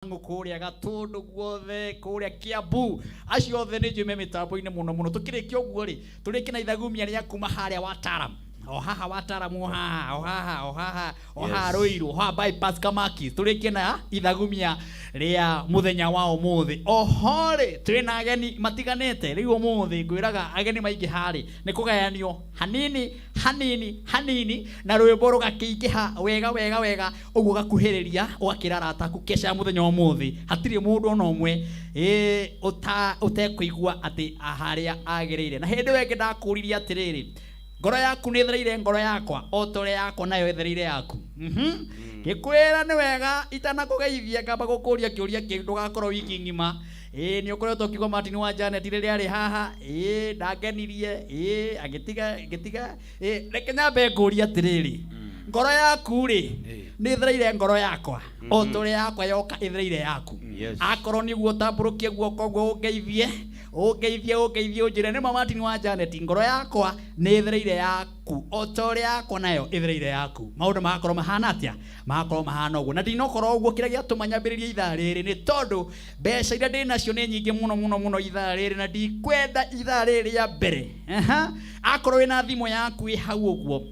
Kũrĩa Gatũndũ guothe, kũrĩa Kiambu, acio othe nĩ njũĩ me mĩtambo-inĩ mũno mũno. Tũkĩrĩkia ũguo rĩ, tũrĩkie na ithagumia rĩa kuma harĩa Watalam, o haha Watalam, o haha, o haha, o haha, o haha Ruiru, o haha bypass Kamakis. Tũrĩkie na ithagumia rĩa mũthenya wa ũmũthĩ. Oho rĩ, twĩna ageni matiganĩte rĩu ũmũthĩ. Ngwĩraga ageni maingĩ rĩ, nĩ kũgayanio hanini hanini hanini na rwĩmbo rũgakĩingĩha wega wega wega ũguo, ũgakuhĩrĩria, ũgakĩra arata aku keca ya mũthenya wa ũmũthĩ hatirĩ mũndũ ona ũmwe ĩ ũtekũigua atĩ harĩa agĩrĩire. Na hĩndĩ ĩyo ĩngĩ ndakũririe atĩrĩrĩ, ngoro yaku nĩ ĩthereire ngoro yakwa o ta ũrĩa yakwa nayo ĩthereire yaku. Ngĩkwĩra nĩ wega itanakũgeithia ngamba gũkũria kĩũria kĩu, ndũgakorwo wiki ng'ima ĩĩ nĩ ũkoretwo ũkiuga Martin wa Janet rĩrĩa arĩ haha ĩĩ ndangenirie, ĩĩ agĩtiga ngĩtiga. Ĩĩ reke nyambe ngũrie atĩrĩrĩ, ngoro yaku rĩ, nĩ ĩthereire ngoro yakwa o ta ũrĩa yakwa yoka ĩthereire yaku? Yes. Akorwo nĩguo, ũtambũrũkie guoko ũguo, ũngeithie, ũngeithie, ũngeithie, ũnjĩre nĩma Martin wa Janet, ngoro yakwa nĩ ĩthereire yaku o ta ũrĩa yakwa nayo ĩthereire yaku. Maũndũ magakorwo mahana atĩa? Magakorwo mahana ũguo. Na ndinokorwo ũguo, kĩrĩa gĩatũma nyambĩrĩrie ithaa rĩrĩ nĩ tondũ mbeca iria ndĩ nacio nĩ nyingĩ mũno mũno mũno ithaa rĩrĩ, na ndikwenda ithaa rĩrĩ rĩa mbere. Aha. Akorwo wĩna thimũ yaku ĩ hau ũguo,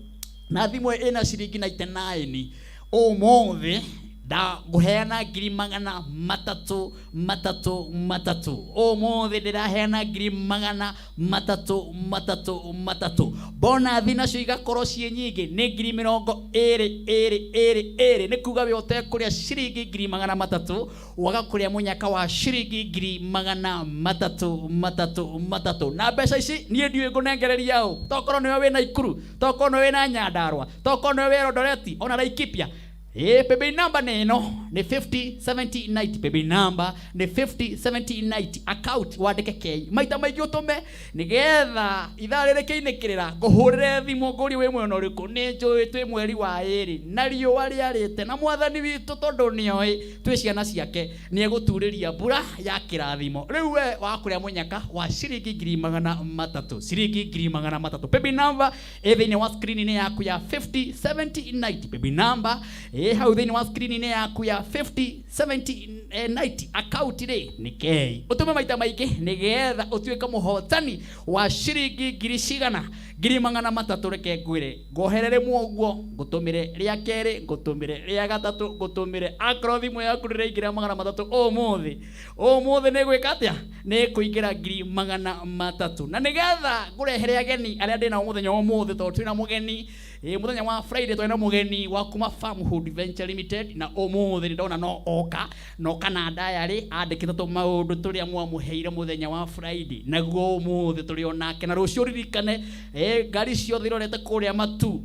na thimũ ĩna ciringi 99, ũmũthĩ ndagũheana 300 3 3. Ũmũthĩ ndĩraheana 300 3 3. Bonathi nacio igakorwo ciĩ nyingĩ, nĩ 20 2 2 2. Nĩ kuga we ũtekũrĩa ciringi 300,000, waga kũrĩa mũnyaka wa ciringi 300 3 3. Na mbeca ici niĩ ndiũĩ ngũnengereria ũ, tokorwo nĩwe wĩna Ikuru, tokorwo nĩwe wĩna Nyandarua, tokorwo nĩwe wĩ Eldoret ona Laikipia. Ĩ paybill number nĩ ĩno, nĩ 50 70 90. Paybill number nĩ 50 70 90. Account wandĩke K maita maingĩ, ũtũme nĩgetha ithaa rĩrĩ kĩinĩkĩrĩra ngũhũrĩre thimũ ngũrie wĩ mwena ũrĩkũ. Nĩ njũĩ twĩ mweri wa 2 na riũa rĩarĩte, na mwathani witũ tondũ nĩoĩ twĩ ciana ciake nĩ egũturĩria mbura ya kĩrathimo. Rĩu we wakũrĩa mũnyaka wa ciringi 300,000, ciringi 300,000. Paybill number ĩ thĩinĩ wa screen-inĩ yaku ya 50 70 90. Paybill number ĩ hau thĩinĩ wa screen-inĩ yaku ya 50 70 90. Account rĩ nĩ K. Ũtũme maita maingĩ nĩgetha ũtuĩke mũhotani wa ciringi ngiri cigana? 300,000. Reke ngwĩre, ngoherere rĩmwe ũguo, ngũtũmĩre rĩa kerĩ, ngũtũmĩre rĩa gatatũ, ngũtũmĩre. Akorwo thimũ yaku ndĩraingĩra 300 ũmũthĩ, ũmũthĩ nĩ gwĩka atĩa? Nĩ kũingĩra 300,000. Na nĩgetha ngũrehere ageni arĩa ndĩ nao mũthenya wa ũmũthĩ, tondũ twĩna mũgeni ĩ mũthenya wa Friday, twĩna mũgeni wa kuma Farmhood Venture Limited, na ũmũthĩ nĩ ndona no oka no kana ndayarĩ andĩkĩte tũ maũndũ tũrĩa mwamũheire mũthenya wa Friday, naguo ũmũthĩ tũrĩ onake. Na rũciũ ririkane ngari ciothe irorete kũrĩa Matu,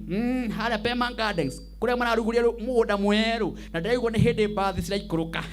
harĩa Pema Gardens, kũrĩa mararugũria mũgũnda mwerũ, na ndĩraigua nĩ hĩndĩ mbathi ciraikũrũka,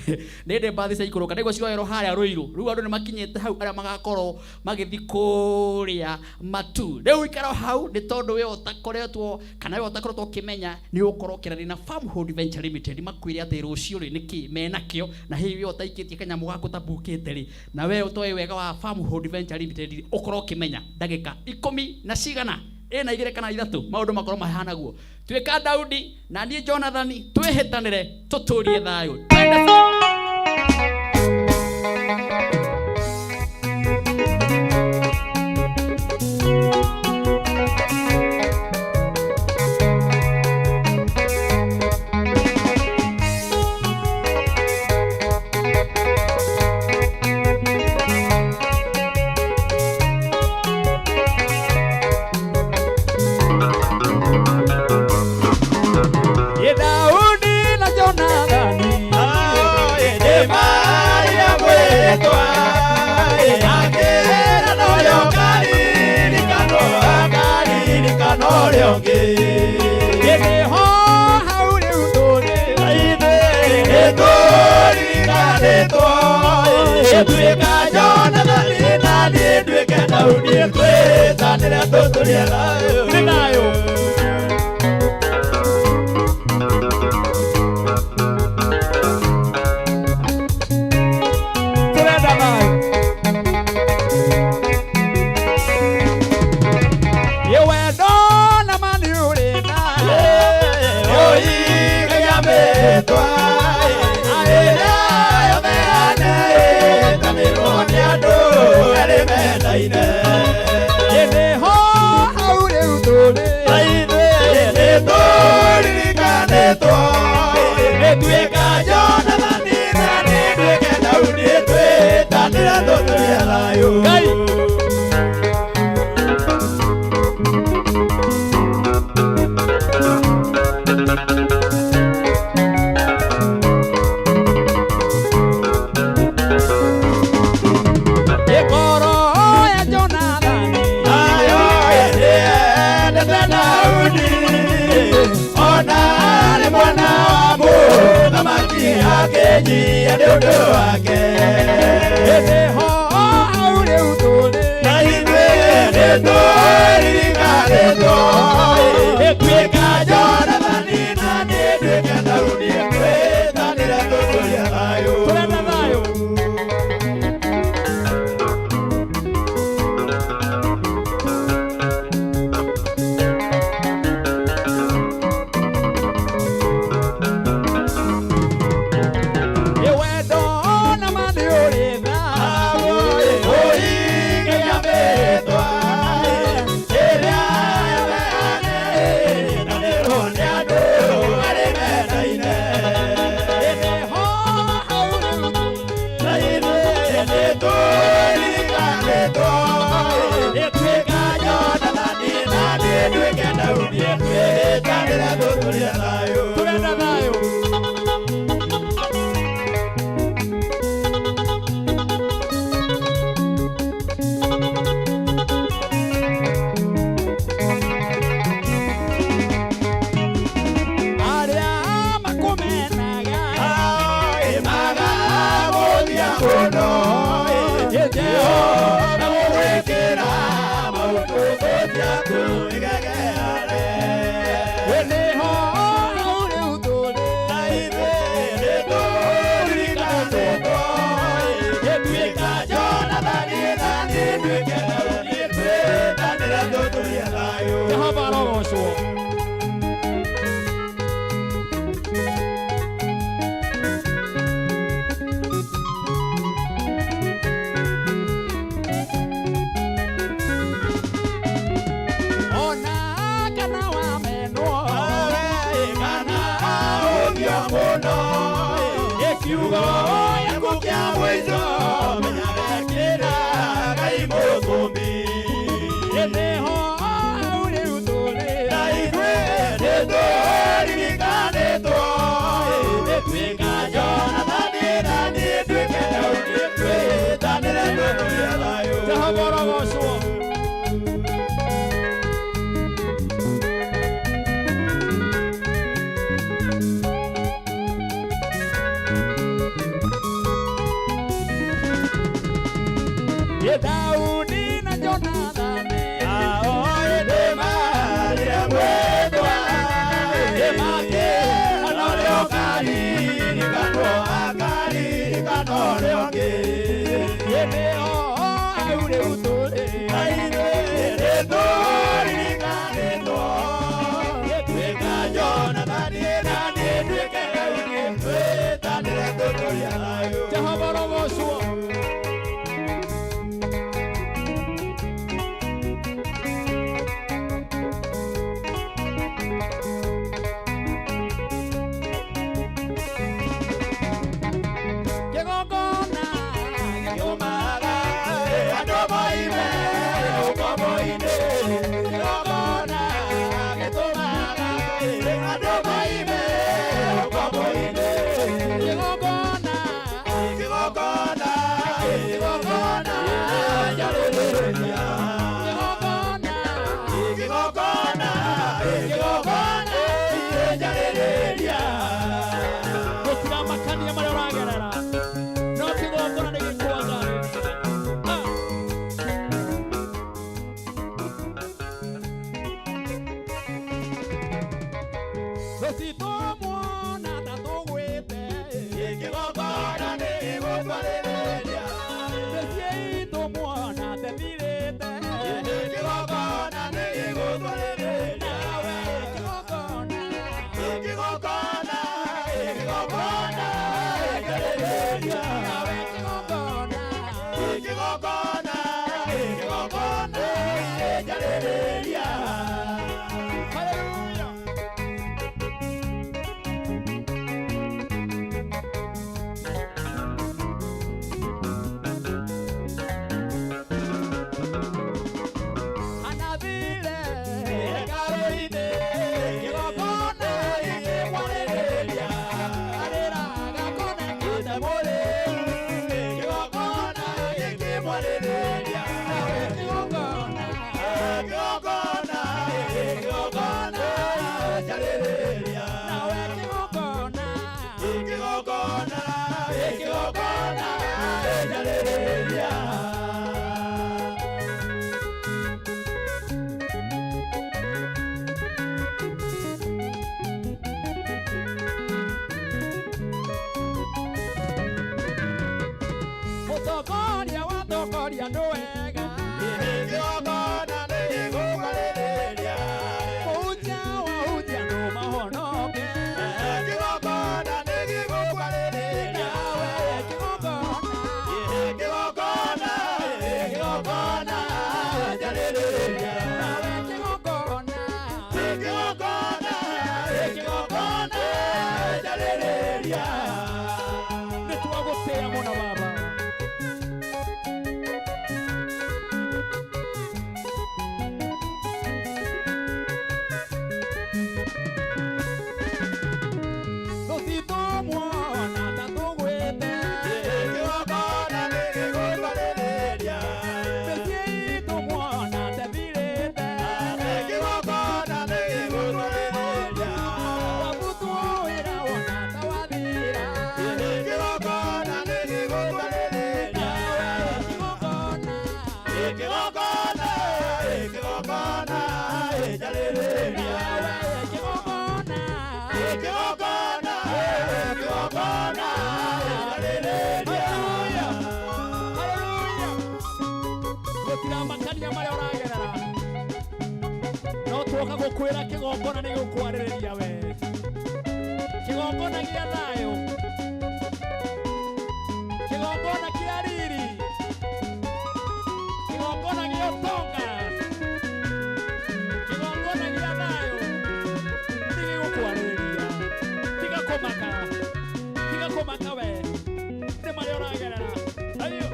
nĩ hĩndĩ mbathi ciraikũrũka, ndĩraigua ciroerwo harĩa Ruiru. Rĩu andũ nĩ makinyĩte hau arĩa magakorwo magĩthiĩ kũrĩa Matu. Rĩu ikara hau, nĩ tondũ we ũtakoretwo kana we ũtakoretwo ũkĩmenya, nĩ ũgũkorwo ũkĩaranĩria na Farmhold Venture Limited, makwĩre atĩ rũciũ rĩ nĩkĩ menakĩo. Na hihi we ũtaikĩtie kanyamũ gaku tabukĩte rĩ, na we ũtoĩ wega wa Farmhold Venture Limited rĩ, ũkorwo ũkĩmenya ndagĩka ikũmi na cigana ĩna igĩrĩ kana ithatũ, maũndũ makorwo mahana guo. Tuĩka Daudi na niĩ Jonathani, twĩhĩtanĩre tũtũrie thayũ. Twende. Ye Daudi na Jonathani. Maria mwĩtwa akĩra noyo karirikano, akaririkano ũrĩa ũngĩ. Ĩho hau rĩu tũrĩ. Nĩtũririkanĩtwo, tuĩka Jonathani na niĩ nduĩke Daudi, twĩtanĩre tũtũrie thayũ. Nĩ thayũ. Tũrenda thayũ. Ĩ wendo na ma nĩ ũrĩ ũigagia mĩtwa ĩrĩa Akĩnyia nĩ ũndũ wake. Nĩho hau rĩu tũrĩ. Na ithuĩ nĩtũririkanĩtwo. Tuĩka Jonathani na niĩ nduĩke Daudi, twĩtanĩre tũtũrie thayũ. Tũrenda thayũ. Ĩ wendo na ma nĩ ũrĩ tha. Nĩho hau rĩu tũrĩ. Tũrenda thayũ. Arĩa makũmenaga. Nĩho hau rĩu tũrĩ. Jehova arogocwo. Ona kana wamenwo. Kiugo yaku kĩa mũico menyaga kĩra Ngai mũtũmbi. Nĩho hau rĩu tũrĩ. Na ithuĩ nĩtũririkanĩtwo. Tuĩka Jonathani na niĩ nduĩke Daudi, twĩtanĩre tũtũrie thayũ. Jehova arogocwo. Ĩ Daudi na Jonathani. Aoe ndĩmarire mwendwa, ndĩmakĩra ũrĩa ũkaririkanwo, akaririkanwo ũrĩa ũngĩ. Nĩho hau rĩu tũrĩ. Na ithuĩ nĩtũririkanĩtwo. Tuĩka Jonathani na niĩ nduĩke Daudi, twĩtanĩre tũtũrie thayũ. Jehova arogocwo. Kĩgongona Gĩtũmaga andũ moime ũkombo-inĩ. Kĩgongona gĩtũmaga andũ moime ũkombo-inĩ. Kĩgongona Kĩgongona, kĩgongona, njarĩrĩria. Kĩgongona Kĩgongona, kĩgongona, njarĩrĩria. Gũtiramakania marĩa ũragerera no kĩgongona nĩ gĩkwaga. Ah. Tũtitũmuona ta tũgwĩte. Kĩgongona nĩ gĩgũtwarĩrĩria. Mĩciĩ itũ muona tethirĩte. Kĩgongona nĩ gĩgũtwarĩrĩria. Nawe kĩgongona. Kĩgongona, kĩgongona, njarĩrĩria. Nawe kĩgongona. Kĩgongona, kĩgongona, njarĩrĩria. Hallelujah. Kĩgongona njarĩrĩria. Mũtongoria watongoria andũ wega. Kĩgongona nĩ gĩgũkwarĩrĩria. Mũhunjia wahunjia andũ mahonoke. Kĩgongona nĩ gĩgũkwarĩrĩria. Nawe kĩgongona. Kĩgongona, kĩgongona njarĩrĩria. Nawe kĩgongona. Kĩgongona, kĩgongona njarĩrĩria. Nĩ twagũtĩĩa mũno baba. Tũtitũmuona ta tũgwĩte. Kĩgongona nĩ gĩgũkwarĩrĩria. Mĩciĩ itũ muona ta ĩthirĩte. Kĩgongona nĩ gĩgũkwarĩrĩria. Wabutwo wĩra wona ta wathira. Kĩgongona nĩ gĩgũkwarĩrĩria. Nawe kĩgongona. Kĩgongona, kĩgongona njarĩrĩria. Nawe kĩgongona. Kĩgongona, kĩgongona njarĩrĩria. Hallelujah. Hallelujah. Gũtiramakania marĩa ũragerera no tuoka gũkwĩra kĩgongona nĩ gũkwarĩrĩria we, kĩgongona gĩa thayũ, kĩgongona kĩa riri, kĩgongona gĩa ũtonga, kĩgongona gĩa thayũ nĩ gĩgũkwarĩrĩria. Tiga kũmaka, tiga kũmaka we nĩ marĩa ũragerera ayo.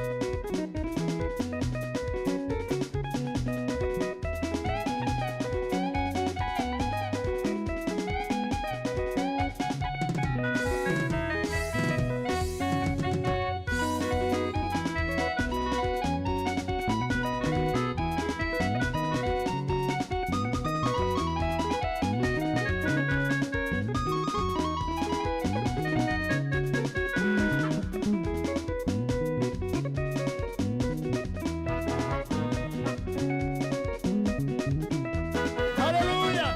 Hallelujah.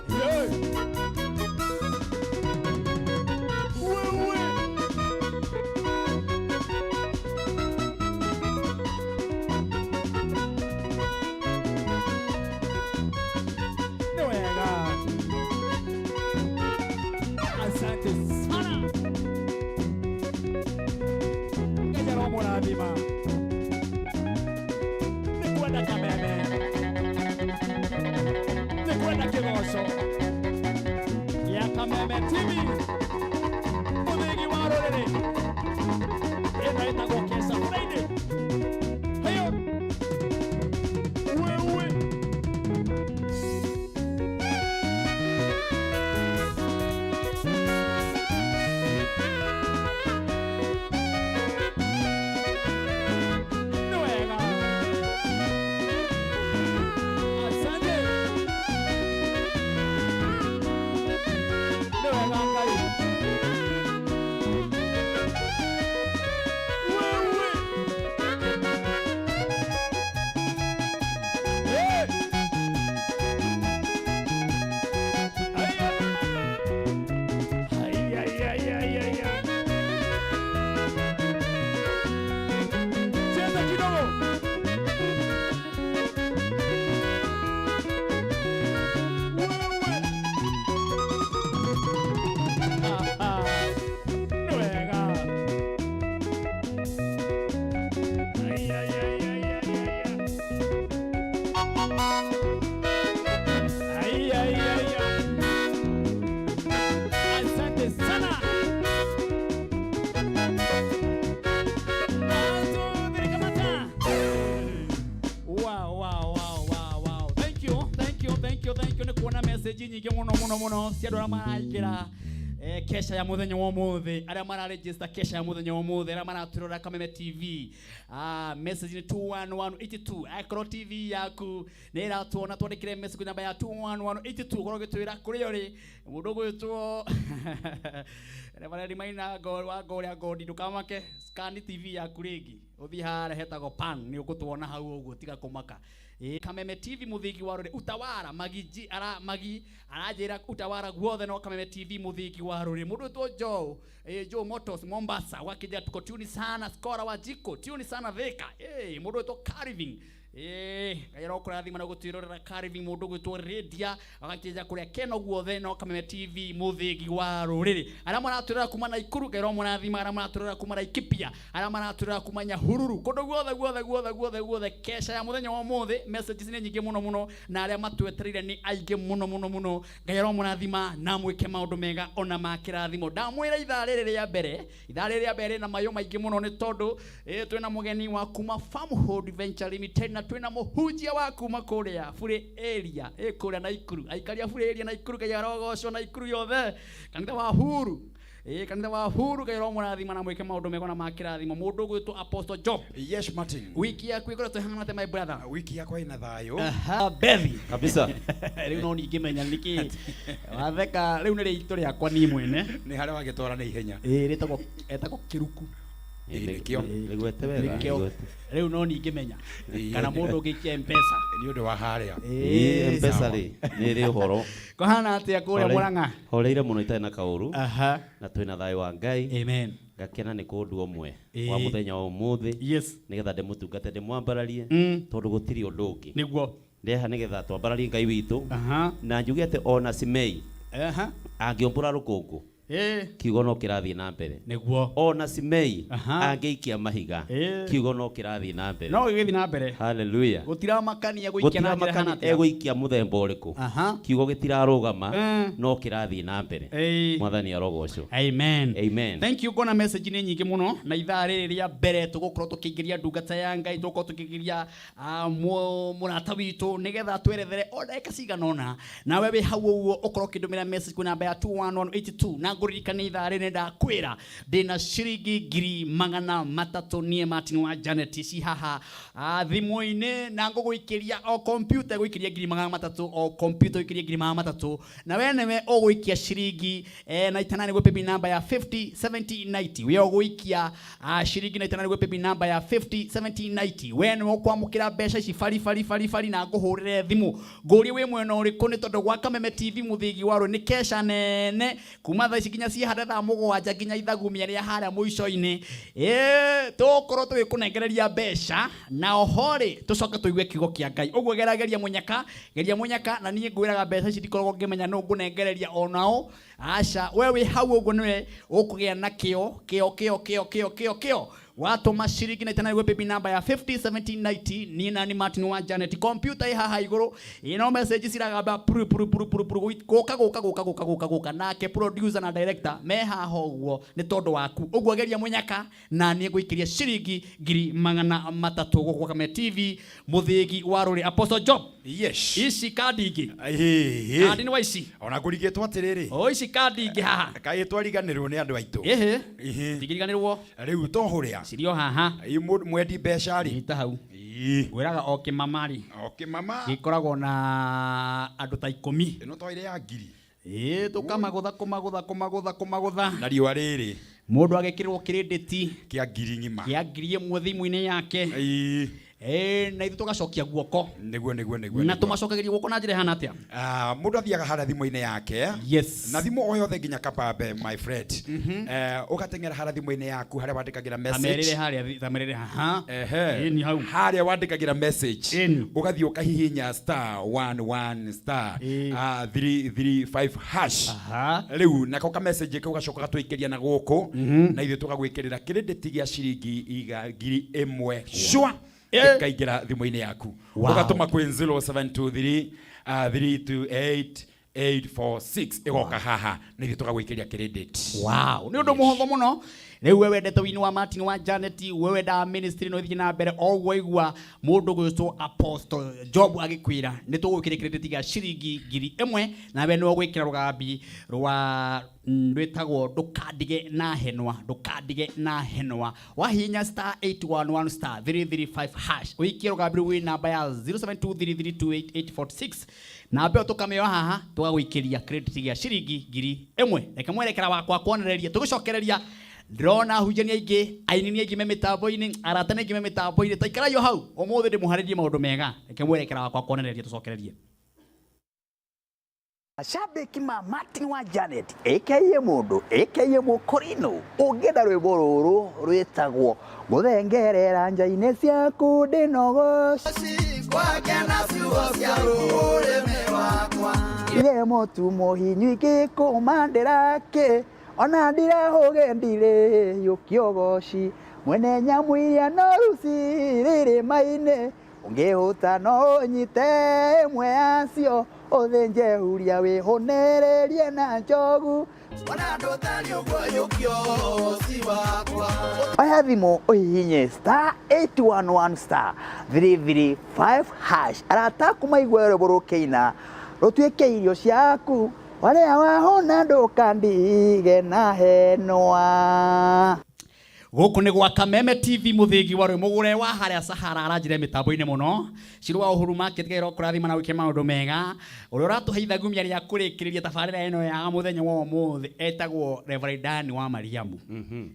Yeah. Wewe. Ni wega. Asante sana. Ngai aromũrathima. Nĩ kwenda kameme, nĩ kwenda kĩgoco gĩa Kameme TV, mũthĩgi wa rũrĩrĩ. Ĩno ĩtagwo Kesa Friday. Heyo wewe. Nĩ wega. Asante. Nĩ wega Ngai. Wewe. Hey. Aya. Ai, ai, ai, ai, ai, ai. Cheza kidogo. Wewe. Ah, ah. Nĩ wega. Ai, ai, ai, ai, ai, ai, ai. Ai, ai, ai, ai. Asante sana. Watu, Wow, wow, wow, wow, wow. Thank you, thank you, thank you, thank you. Nĩ kuona message nyingĩ mũno mũno mũno cia andũ arĩa maraingĩra. Kesha ya muthenya wa umuthi, aria mararegister kesha ya muthenya wa umuthi, aria maraturora Kameme TV. Message ni 21182. Akorwo TV yaku ni iratuona, twandikire message namba ya 21182, korwo gitwira kuria uri. Mundu gwitwo Reverend Maina wa Ngoria Ngondi, ndukamake, scan TV yaku ringi, uthie haria hetagwo pan, ni ugutuona hau uguo, tiga kumaka. Kameme TV, muthingi wa ruri. Utawara magiji ara magi aranjira utawara guothe no Kameme TV, muthingi wa ruri. Mundu witwo Joe, Joe Motors Mombasa wakija, tuko tuni sana. Skora wa jiko, tuni sana Thika. Mundu witwo Carving, Ngai arokũrathima na gũtwĩrorera Carving. Mũndũ gwĩtwo Radia agakĩnja kũrĩa keno guothe no Kameme TV, mũthĩgi wa rũrĩrĩ. Arĩa maratwĩrora kuma Naikuru, Ngai aromũrathima. Arĩa maratwĩrora kuma Laikipia, arĩa maratwĩrora kuma Nyahururu, kũndũ guothe guothe guothe guothe guothe, kesha ya mũthenya wa ũmũthĩ, messages nĩ nyingĩ mũno mũno, na arĩa matwetereire nĩ aingĩ mũno mũno mũno. Ngai aromũrathima na mwĩke maũndũ mega ona ma kĩrathimo. Ndamwĩra ithaa rĩrĩ rĩa mbere, ithaa rĩrĩ rĩa mbere na mayũ maingĩ mũno, nĩ tondũ twĩna mũgeni wa kuma Farmhold Venture Limited, na twĩna mũhunjia wa kuma kũrĩa Bure area, kũrĩa Naikuru. Aikaria Bure area Naikuru, Ngai arogocwo. Naikuru yothe, kanitha wa Huru, kanitha wa Huru, Ngai aromũrathima na mwĩke maũndũ mega na ma kĩrathimo. Mũndũ ũgwĩtwo Apostle Job. Yes, Martin. Wiki yaku ĩkoretwo ĩhana atĩa, my brother? Wiki yakwa ina thayũ. Aha, Bethi. Kabisa. Rĩu no ningĩmenya nĩkĩ watheka. Rĩu nĩ rĩitũ rĩakwa niĩ mwene. Nĩ harĩa wagĩtwara na ihenya. Rĩtagwo, etagwo Kĩruku. Ĩ, nĩkĩo. Nĩgwete wega. Nĩkĩo. Nĩgwete. Rĩu no ningĩmenya kana mũndũ ũngĩikia Mpesa. Nĩ ũndũ wa harĩa. Mpesa Sawa. rĩ, nĩ ĩrĩ ũhoro. Kũhana atĩa kũrĩa Mũrang'a? Horeire mũno, itarĩ na kaũru. Aha. Na twĩna thayũ wa Ngai. Amen. Ngakena nĩ kũndũ ũmwe wa mũthenya wa ũmũthĩ nĩgetha ndĩmũtungate, ndĩmwambararie, tondũ gũtirĩ ũndũ ũngĩ. Nĩguo. Ndeha nĩgetha twambararie Ngai witũ. Aha. Na njuge atĩ ona Simei Aha. angĩũmbũra rũkũngũ, kiugo no kĩrathiĩ na mbere. Nĩguo. Ona Simei Aha. angĩikia mahiga, kiugo no kĩrathiĩ na mbere. No gĩgĩthiĩ na mbere. Haleluya. Gũtiramakania gũikia na njĩra hana Gũtiramakania atĩa. egũikia mũthemba ũrĩkũ, Aha. kiugo gĩtirarũgama, no kĩrathiĩ na mbere. Mwathani arogocwo. Amen. Amen. Thank you. Ngona message nĩ nyingĩ mũno, na ithaa rĩrĩ rĩa mbere tũgũkorwo tũkĩingĩria ndungata ya Ngai, tũgũkorwo tũkĩingĩria mũrata witũ nĩgetha twerethere o ndagĩka cigana ũna. Nawe wĩ hau ũguo ũkorwo ũkĩndũmĩra message kwĩ namba ya 21182, na ngũririkanie ithaa rĩrĩ ndakwĩra ndĩna ciringi 300,000, niĩ Martin wa Janet, ci haha thimũ-inĩ, na ngũgũikĩria o computer ĩgũikĩria 300,000, o computer ĩgũikĩria 300,000, na we nĩwe ũgũikia ciringi na itanani gwĩ paybill namba ya 50 70 90. We ũgũikia ciringi na itanani gwĩ paybill namba ya 50 70 90, we nĩwe ũkwamũkĩra mbeca ici bari bari bari bari, na ngũhũrĩre thimũ ngũrie wĩ mwena ũrĩkũ, nĩ tondũ gwa Kameme TV, mũthĩgi wa rũ, nĩ kesha nene kuma thaa ici nginya ciĩhande thaa 7 nginya ithagumia rĩa harĩa mũico-inĩ. Tũgũkorwo tũgĩkũnengereria mbeca, na oho rĩ, tũcoke tũigue kiugo kĩa Ngai. Ũguo gerageria mũnyaka, geria mũnyaka, na niĩ ngwĩraga mbeca ici ndikoragwo ngĩmenya nũ ngũnengereria onao, aca. We wĩ hau ũguo nĩwe ũkũgĩa na kĩo kĩo kĩo kĩo kĩo kĩo kĩo watũma ciringi na itana gwĩ paybill namba ya 50 70 90. Niĩ nani Martin wa Janet, computer ĩ haha igũrũ, ĩno message ciragamba puru puru puru puru puru, gũka gũka gũka gũka gũka gũka, nake producer na director me haha ũguo nĩ tondũ waku. Ũguo geria mũnyaka, na niĩ ngũikĩria ciringi 300,000 gũkũ gwa Kameme TV, mũthĩgi wa rũrĩ. Apostle Job. Yes. Ici kandi ingĩ. Ĩhĩ. Kandi nĩ wa ici. Ona ngũrigĩtwo atĩrĩrĩ. O ici kandi ingĩ haha. Kaĩ twariganĩrwo nĩ andũ aitũ. Ĩhĩ. Ĩhĩ. Tigiriganĩrwo. Rĩu to hũrĩa. Cirio haha. Ĩ, mwendi mbeca rĩ. Ita hau. Ĩ. Ngwĩraga o kĩmamari. O kĩmama. Gĩkoragwo na andũ ta 10. Ĩno to ĩrĩ ya ngiri. Tũkamagũtha kũmagũtha kũmagũtha kũmagũtha. Na riũa rĩrĩ. Mũndũ agĩkĩrĩrwo kĩrĩndĩti kĩa ngiri ng'ima. Kĩa 1,000 thimũ-inĩ yake. Ĩ. Na ithuĩ tũgacokia guoko. Nĩguo nĩguo nĩguo. Na Nĩguo. tũmacokagĩria guoko na njĩra ĩhana atĩa? Ah, mũndũ athiaga harĩa thimũ-inĩ yake. Yes. Na thimũ o yothe nginya kabambe, my friend. Ũgateng'era harĩa thimũ-inĩ yaku harĩa wandĩkagĩra tamerĩre message. Harĩa tamerĩre haha. Ehe. Ĩni hau. Harĩa wandĩkagĩra message. Ĩni. Ũgathiĩ ũkahihinya star 11 star Ĩ. 335 hash. Aha. Rĩu nako ka message kau gacoka gatũikĩria na gũkũ, na ithuĩ tũgagwĩkĩrĩra credit gĩa ciringi 1,000 cwa, ĩkaingĩra thimũ-inĩ yaku. Ũgatũma kwĩ 0723 328 846, ĩgoka haha na ithuĩ tũgagwĩkĩria credit. Wow, nĩ ũndũ mũhũthũ mũno. Rĩu we wendete wini wa Martin wa Janet, we wendaga ministry, no thiĩ na mbere o ũguo. Igua mũndũ gwĩtwo Apostle Job agĩkwĩra nĩ tũgwĩkĩra credit gĩa ciringi 1,000, nawe nĩwe ũgwĩkĩra rũgambi rwa Rwĩtagwo ndũkandige na henwa, ndũkandige na henwa. Wahihinya star 811 star 335 hash, ũikie rũgambi rũu wĩ namba ya 0723328846, namba ĩyo tũkamĩoya haha tũgagũikĩria credit gĩa ciringi 1000. Reke mwerekera wakwa kuonereria tũgĩcokereria. Ndĩrona ahunjania aingĩ, aini aingĩ me mĩtambo-inĩ, arata nĩ aingĩ me mĩtambo-inĩ. Taikarai o hau, ũmũthĩ ndĩmũharĩrie maũndũ mega. Reke mwerekera wakwa kuonereria tũcokererie. Mashabiki ma Martin wa Janet aka mundu aka Mukorino, ũngĩenda rwĩmbo rũrũ rwĩtagwo gũthengerera nja-inĩ ciaku ndĩnogoci ire mũtu mũhinyu ingĩkũmandĩra kĩ ona ndirahũge ndirĩ yũkĩogoci mwene nyamũ iria noru cirĩrĩma-inĩ ũngĩhũta no ũnyite ĩmwe yacio ũthĩnje huria wĩhũnĩrĩrie na njogu. Oya thimũ ũhihinye star 811 star 335 hash. Arata aku maigue rwĩmbo rũkĩina rũtuĩke irio ciaku, warĩa wahũna ndũkandige na henwa. Gũkũ nĩ gwa Kameme TV, mũthĩgi wa mũgũre wa harĩa Sahara aranjĩra mĩtambo-inĩ mũno. Ciro wa Uhuru Market gairo kũrathima na wike maũndũ mega. Ũrĩa ũratũhe ithagumia rĩa kũrĩkĩrĩria tabarĩra ĩno ya mũthenya wa ũmũthĩ etagwo Reverend Dan wa Mariamu.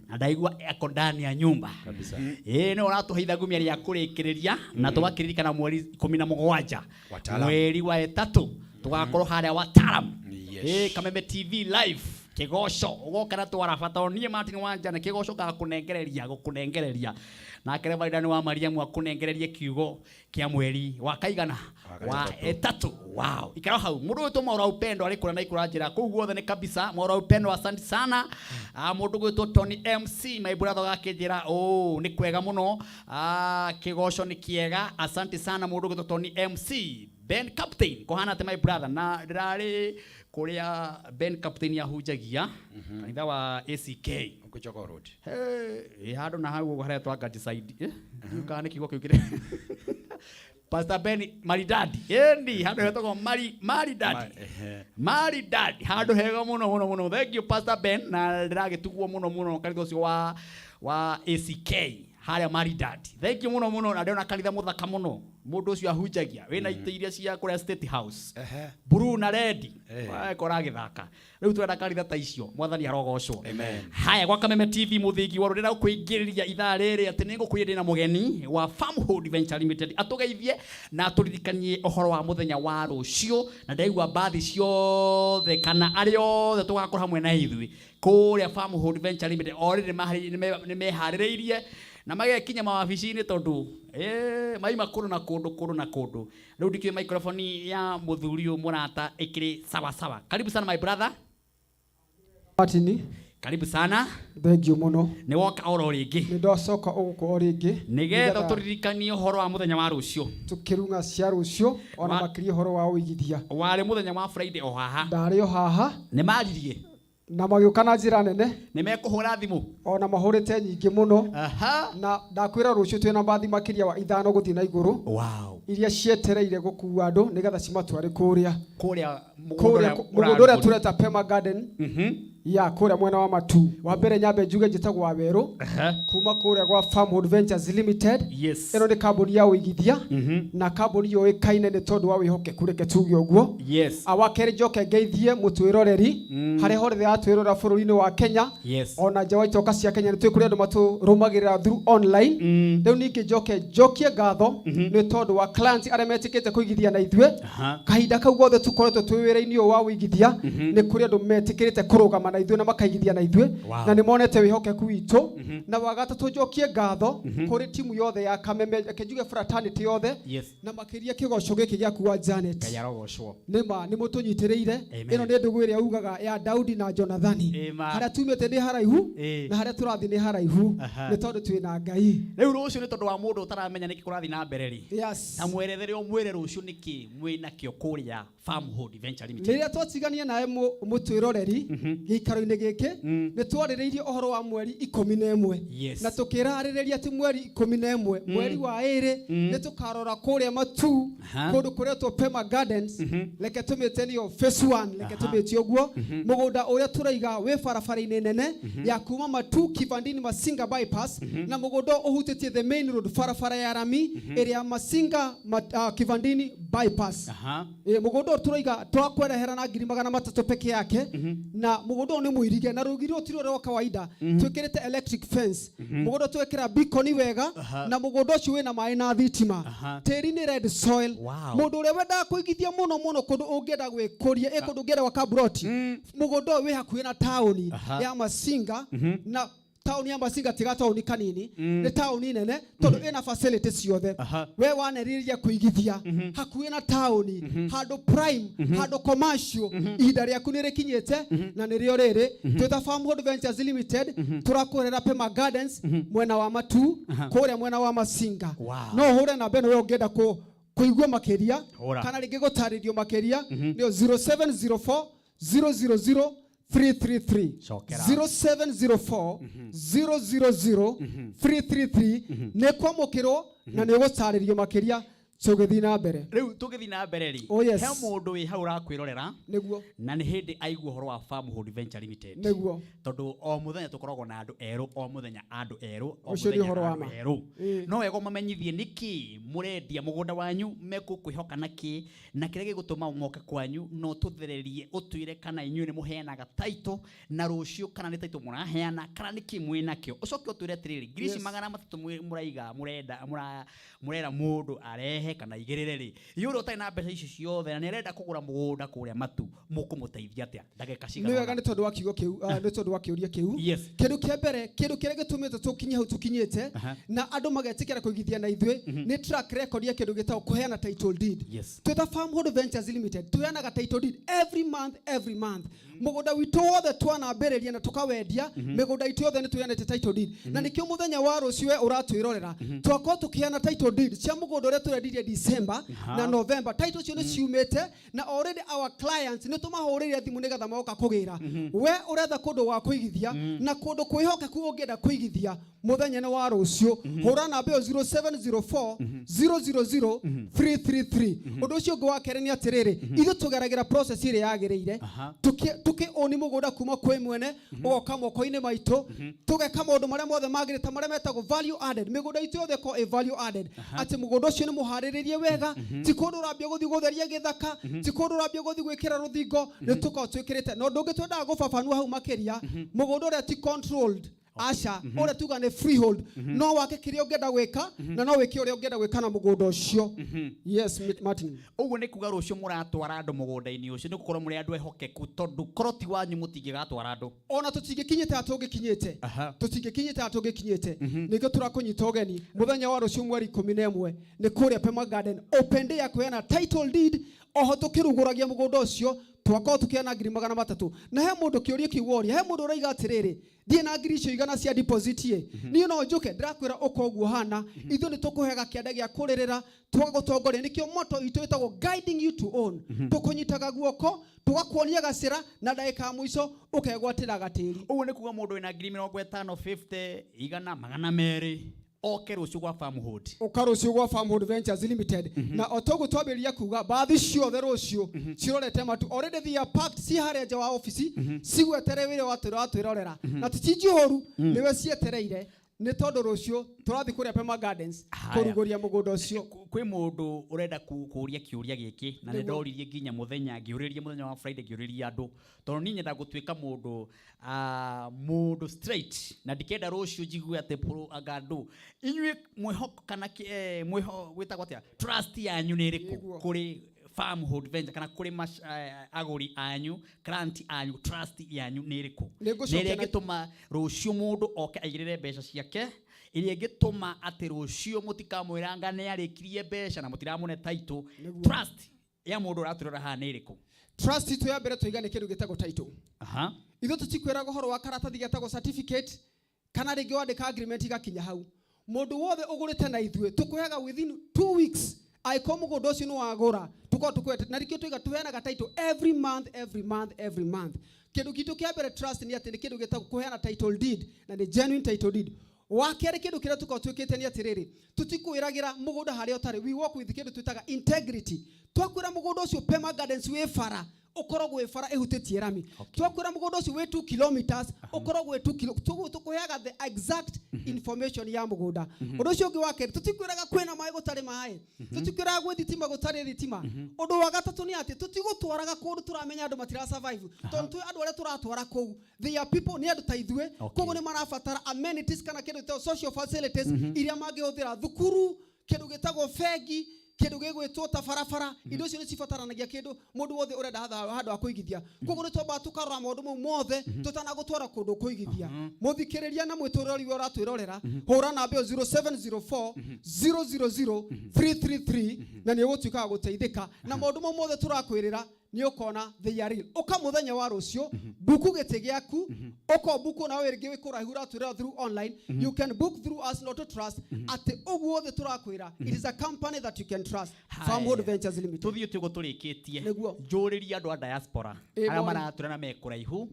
Na ndaigua ako ndani ya nyumba kabisa. Ĩĩ, nĩ ũratũhe ithagumia rĩa kũrĩkĩrĩria na tũgakĩririkana mweri 17 Wataalamu. mweri wa 3 tũgakorwo harĩa Wataalamu. Yes. Ĩĩ, Kameme TV live kigoco ugoka na twara tondũ niĩ Martin Wanja nĩ kigoco ngakũnengereria gũkũnengereria nake Reverend Dan wa Mariamu akũnengererie kiugo kĩa mweri wa kaigana wa 3. Wow, ikara hau mũndũ ũyũ Mwaura Upendo arĩ kũrĩa na ikũra njĩra kũu guothe nĩ kabisa. Mwaura Upendo, asante sana. Mũndũ gwĩtwo Tony MC, my brother, gakĩnjĩra oh nĩ kwega mũno, kĩgoco nĩ kĩega, asante sana mũndũ gwĩtwo Tony MC. Ben Captain, kũhana atĩ my brother? Na ndĩrarĩ kũrĩa Ben Captain ahunjagia kanitha wa ACK Jogoo Road. Hey, handũ na hau ũguo harĩa twanga side, eh kana nĩ kiugo kĩu kĩrĩ Pastor Ben Maridadi, endi handũ hetagwo Maridadi. Maridadi, handũ hega mũno mũno mũno. Thank you, Pastor Ben, na ndĩragĩtugwo mũno mũno kanitha ũcio wa ACK harĩa Maridadi. Thank you mũno mũno, na ndĩrona kanitha mũthaka mũno mũndũ ũcio ahunjagia wĩna itĩ iria cia kũrĩa State House, blue na red. Kora agĩthaka rĩu twenda kanitha ta icio. Mwathani arogocwo. Amen. Haya, gwa Kameme TV mũthingi wa rũrĩra gũkũingĩrĩria ithaa rĩrĩ atĩ nĩ ngũkwĩra ndĩna mũgeni wa Farmhold Venture Limited atũgeithie na atũririkanie ũhoro wa mũthenya wa rũciũ, na ndaigua mbathi ciothe kana arĩa othe tũgakorwo hamwe na ithuĩ kũrĩa Farmhold Venture Limited already nĩ meharĩrĩirie na magekinya mawabici-inĩ tondũ maima kũndũ na kũndũ kũndũ na kũndũ. Rĩu ndikĩũĩ microphone ya mũthuri ũyũ mũrata ĩkĩrĩ sawa sawa. Karibu sana, my brother. Martin. Karibu sana. Thank you mũno. Nĩ woka oro rĩngĩ. Nĩ ndacoka ũgũkũ o rĩngĩ. Nĩgetha tũririkanie ũhoro wa mũthenya wa rũciũ. Tũkĩrung'a cia rũciũ ona makĩria ũhoro wa ũigithia. Warĩ mũthenya wa Friday o haha. Ndarĩ o haha. Nĩ maririe. Na magĩũka na njĩra nene. Nĩ mekũhũra thimũ. Ona mahũrĩte nyingĩ mũno. Na ndakwĩra rũciũ twĩna mbathi makĩria wa 5 gũthiĩ na igũrũ. Wow. Iria cietereire gũkua andũ nĩgetha cimatware kũrĩa. Kũrĩa mũgũnda ũrĩa tũreta Pema Garden. Ya kũrĩa mwena wa Matu. Wa mbere nyambe njuge njĩtagwo wa Werũ. Kuma kũrĩa gwa Farmhold Ventures Limited. Yes. Ĩno nĩ kambuni ya ũigithia na kambuni yũĩkaine nĩ tondũ wa wĩhokeku, reke tuge ũguo. Yes. Wa kerĩ njoke ngeithie mũtwĩroreri harĩa hothe atwĩrorera bũrũri-inĩ wa Kenya. Yes. Ona nja wa itoka cia Kenya nĩ twĩ kũrĩ andũ matũrũmagĩrĩra through online. Rĩu ningĩ njoke njokie ngatho nĩ tondũ wa clients arĩa metĩkĩte kũigithia na ithuĩ. Kahinda kau gothe tũkoretwo twĩ wĩra-inĩ ũyũ wa ũigithia nĩ kũrĩ andũ metĩkĩrĩte kũrũgama na ithuĩ na makaigithia na ithuĩ na nĩ monete wĩhokeku witũ. Na wa gatatũ njokie ngatho kũrĩ timu yothe ya Kameme, reke njuge fraternity yothe. Yes. Na makĩria kĩgoco gĩkĩ gĩaku wa Janet. Ngai arogocwo. Nĩ ma nĩ mũtũnyitĩrĩire. Amen. Ĩno nĩ ndũgũ ĩrĩa ugaga ya Daudi na Jonathani. Harĩa tumĩte nĩ haraihu na harĩa tũrathiĩ nĩ haraihu nĩ tondũ twĩna Ngai. Rĩu rũciũ nĩ tondũ wa mũndũ ũtaramenya nĩkĩ kũrathiĩ na mbere rĩ. Yes. Ta mwerethere ũmwĩre rũciũ nĩkĩ mwĩnakĩo kũrĩa Farmhold Venture Limited. Rĩrĩa twatigania nawe mũtwĩroreri, gĩikaro Gĩikaro-inĩ gĩkĩ nĩ twarĩrĩirie ũhoro wa mweri 11. Na tũkĩrarĩrĩria atĩ mweri 11, mweri wa 2, nĩ tũkarora kũrĩa Matu, kũndũ kũretwo Pema Gardens. Reke tũmĩte nĩyo phase 1, reke tũmĩte ũguo. Mũgũnda ũrĩa tũraiga wĩ barabara-inĩ nene ya kuma Matu Kivandini Masinga bypass, na mũgũnda ũyũ ũhutĩtie the main road, barabara ya rami ĩrĩa Masinga Kivandini bypass. Mũgũnda ũyũ tũraiga twakwerehera na 300,000 peke yake, na mũgũnda ũyũ nĩ mũirige na rũgiri rũu ti rũrĩa rwa kawaida, twĩkĩrĩte electric fence, mũgũnda twekĩra beacon wega, na mũgũnda ũcio wĩna maĩ na thitima. Tĩri nĩ red soil. Mũndũ ũrĩa wendaga kũigithia mũno mũno kũndũ ũngĩenda gwĩkũria, kũndũ ũngĩenda gwaka mburoti, mũgũnda ũyũ wĩ hakuhĩ na taũni ya Masinga, na taũni ya Masinga tiga taũni kanini, nĩ taũni nene tondũ ĩna facility ciothe. We wanerirĩria kũigithia hakuhĩ na taũni, handũ prime, handũ commercial, ihinda rĩaku nĩ rĩkinyĩte na nĩrĩo rĩrĩ. Twĩta Farmhold Ventures Limited, tũrakũrera Pema Gardens mwena wa Matu, kũrĩa mwena wa Masinga. No ũhũre namba ĩno we ũngĩenda kũigua makĩria Hũra. kana rĩngĩ gũtarĩrio makĩria, nĩyo 0704 000 333. Cokera. 0704 000 333 nĩ kwamũkĩrwo na nĩ ũgũtarĩrio makĩria tũgĩthiĩ na mbere. Rĩu tũgĩthiĩ na mbere rĩ, Oh, yes. he mũndũ wĩ hau ũrakwĩrorera na nĩ hĩndĩ aigua ũhoro wa Farmhold Venture Limited, tondũ o mũthenya tũkoragwo na andũ erũ, o mũthenya andũ erũ, o Ũcio nĩ mũthenya ũhoro wa andũ ma. erũ. No wega ũmamenyithie nĩkĩ mũrendia mũgũnda wanyu, mekũkwĩhoka nakĩ, na kĩrĩa gĩgũtũma moke kwanyu, no tũthererie ũtwĩre kana inyuĩ nĩ mũheanaga title, na rũciũ kana nĩ title mũraheana kana nĩkĩ mwĩ nakĩo. Ũcoke ũtwĩre atĩrĩrĩ, ngiri ici 300 mũraiga, mũrenda, mũrera mũndũ arehe kana aigĩrĩre rĩ, yũ ũrĩa ũtarĩ na mbeca icio ciothe na nĩ arenda kũgũra mũgũnda kũrĩa Matu, mũkũmũteithia atĩa? Ndagĩka cigana Nĩ wega, ũna. nĩ tondũ wa kiugo kĩu, nĩ tondũ wa kĩũria kĩu. Kĩndũ kĩa mbere, kĩndũ kĩrĩa gĩtũmĩte tũkinye hau tũkinyĩte na andũ magetĩkĩra kũigithia na ithuĩ nĩ track record ya kĩndũ gĩtagwo kũheana title deed. Twĩta Farmhold Ventures Limited tũheanaga title deed every month, every month. Mũgũnda witũ wothe twanambĩrĩria na tũkawendia, mĩgũnda itũ yothe nĩ tũheanĩte title deed, na nĩkĩo mũthenya wa rũciũ we ũratwĩrorera twakorwo tũkĩheana title deed cia mũgũnda ũrĩa tũrendirie December na November. Title icio nĩ ciumĩte na already our clients nĩ tũmahũrĩire thimũ nĩgetha magoka kũgĩra. We ũretha kũndũ gwa kũigithia na kũndũ kwĩhokeku, ũngĩenda kũigithia, mũthenya nĩ wa rũciũ, hũra namba ĩyo 0704 000 333. Ũndũ ũcio ũngĩ wa kerĩ nĩ atĩrĩrĩ, ithuĩ tũgeragĩra process ĩrĩa yagĩrĩire tũkĩũni mũgũnda kuma kwĩ mwene ũgoka moko-inĩ maitũ, tũgeka maũndũ marĩa mothe magĩrĩte, ta marĩa metagwo value added. Mĩgũnda itũ yothe ĩkoragwo ĩ value added, atĩ mũgũnda ũcio nĩ mũharĩrĩrie wega, ti kũndũ ũrambia gũthiĩ gũtheria gĩthaka, ti kũndũ ũrambia gũthiĩ gwĩkĩra rũthingo, nĩ tũkoragwo twĩkĩrĩte. Na ũndũ ũngĩ twendaga gũbabanua hau makĩria, mũgũnda ũrĩa ti controlled, aca, ũrĩa tuga nĩ freehold, no wake kĩrĩa ũngĩenda gwĩka na no wĩke ũrĩa ũngĩenda gwĩka na mũgũnda ũcio. Yes, Martin. Ũguo nĩ kuga rũciũ mũratwara andũ mũgũnda-inĩ ũcio nĩ gũkorwo mũrĩ andũ ehokeku, tondũ korwo ti wanyu mũtingĩgatwara andũ. Ona tũtingĩkinyĩte haha tũngĩkinyĩte, tũtingĩkinyĩte haha tũngĩkinyĩte. Nĩkĩo tũrakũnyita ũgeni mũthenya wa rũciũ mweri 11 nĩ kũrĩa Pema Garden, open day ya kũheana title deed. Oho tũkĩrugũragia mũgũnda ũcio twakorwo tũkĩheana 300,000. Na he mũndũ kĩũria kĩu woria, he mũndũ ũraiga atĩrĩrĩ, thiĩ na ngiri icio 100 cia deposit ĩ, niĩ no njũke? Ndĩrakwĩra ũka ũguo hana, ithuĩ nĩ tũkũheaga kĩanda gĩa kũrĩrĩra, tũgagũtongoria. Nĩkĩo motto itũ ĩtagwo "Guiding you to own". Tũkũnyitaga guoko, tũgakuonia gacĩra, na ndagĩka ya mũico ũkegwatĩra gatĩri. Ũguo nĩ kuga mũndũ wĩna ngiri 50, 50, 100, 200 oke rũciũ gwa Farmhold. Ũka rũciũ gwa Farmhold Ventures Limited, na o toguo twambĩrĩria kuga bathi ciothe rũciũ cirorete Matu. Already they are packed, ci harĩa nja wa ofici cigwetere wĩra wa twĩrorera, na ti njihũru, nĩwe cietereire, nĩ tondũ rũciũ tũrathiĩ kũrĩa Pema Gardens kũrugũria mũgũnda ũcio. Kwĩ mũndũ ũrenda kũũria kĩũria gĩkĩ na nĩ ndoririe nginya mũthenya, ngĩũrĩria mũthenya wa Friday, ngĩũrĩria andũ, tondũ niĩ nyenda gũtuĩka mũndũ, mũndũ straight, na ndikenda rũciũ njigue atĩ anga andũ inyuĩ mwĩhoko kana mwĩho gwĩtagwo atĩa, trust yanyu nĩ ĩrĩkũ kũrĩ Farmhold Venture kana kũrĩ agũri anyu, client anyu, trust yanyu nĩ ĩrĩkũ? Nĩ ngũcokia Nĩ ĩrĩa ĩngĩtũma rũciũ mũndũ oke aigĩrĩre mbeca ciake, ĩrĩa ĩngĩtũma atĩ rũciũ mũtikamwĩranga nĩ arĩkirie mbeca na mũtiramũne title. Trust ya mũndũ ũratũrora haha nĩ ĩrĩkũ? Trust itũ ya mbere tũiga nĩ kĩndũ gĩtagwo title. Ithuĩ tũtikwĩraga ũhoro wa karatathi getagwo certificate kana rĩngĩ wandĩka agreement igakinya hau. Mũndũ wothe ũgũrĩte na ithuĩ tũkũheaga within 2 weeks. Angĩkorwo mũgũnda ũcio nĩ wagũra, tũkorwo tũkwete na rĩkĩo tũiga tũheanaga title every month, every month, every month. Kĩndũ gitũ kĩa mbere trust nĩ atĩ nĩ kĩndũ gĩtagwo kũheana title deed, na nĩ genuine title deed. Wa kerĩ, kĩndũ kĩrĩa tũkoragwo twĩkĩte nĩ atĩrĩrĩ, tũtikwĩragĩra mũgũnda harĩa ũtarĩ. We work with kĩndũ twĩtaga integrity. Twakwĩra mũgũnda ũcio Pema Gardens wĩ bara, ũkoragwo wĩ bara ĩhutĩtie rami. Twakwĩra mũgũnda ũcio wĩ 2 kilometers, ũkoragwo wĩ 2 kilo. Tũkũheaga the exact information ya mũgũnda. Ũndũ ũcio ũngĩ wa kerĩ, tũtikwĩraga kwĩna maĩ gũtarĩ maĩ, tũtikwĩraga gwĩ thitima gũtarĩ thitima. Ũndũ wa gatatũ nĩ atĩ tũtigũtwaraga kũndũ tũramenya andũ matira survive, tondũ twĩ andũ arĩa tũratwara kũu, they are people, nĩ andũ ta ithuĩ. Koguo nĩ marabatara amenities kana kĩndũ gĩtagwo social facilities iria mangĩhũthĩra, thukuru, kĩndũ gĩtagwo bengi, kĩndũ gĩgwĩtwo ta barabara. Indo icio nĩ cibataranagia kĩndũ mũndũ wothe ũrenda handũ ha kũigithia. Koguo nĩ twambaga tũkarora maũndũ mau mothe tũtanagũtwara kũndũ kũigithia. Mũthikĩrĩria na mwĩtũrori we ũratwĩrorera, hũra namba ĩyo 0704 000 333 na nĩ ũgũtuĩka wa gũteithĩka na maũndũ mau mothe tũrakwĩrĩra. Nĩ ũkona they are real. Ũka mũthenya wa rũciũ, buku gĩtĩ gĩaku, ũko buku nawe rĩngĩ wĩ kũraihu ũratwĩrora through online, you can book through us. Not to trust atĩ ũguo wothe tũrakwĩra, it is a company that you can trust, Farmhold Ventures Limited. Tuthiĩ tuguo tũrĩkĩtie. Nĩguo. Njũrĩrie andũ a diaspora Ĩ, arĩa boy. maratũra na me kũraihu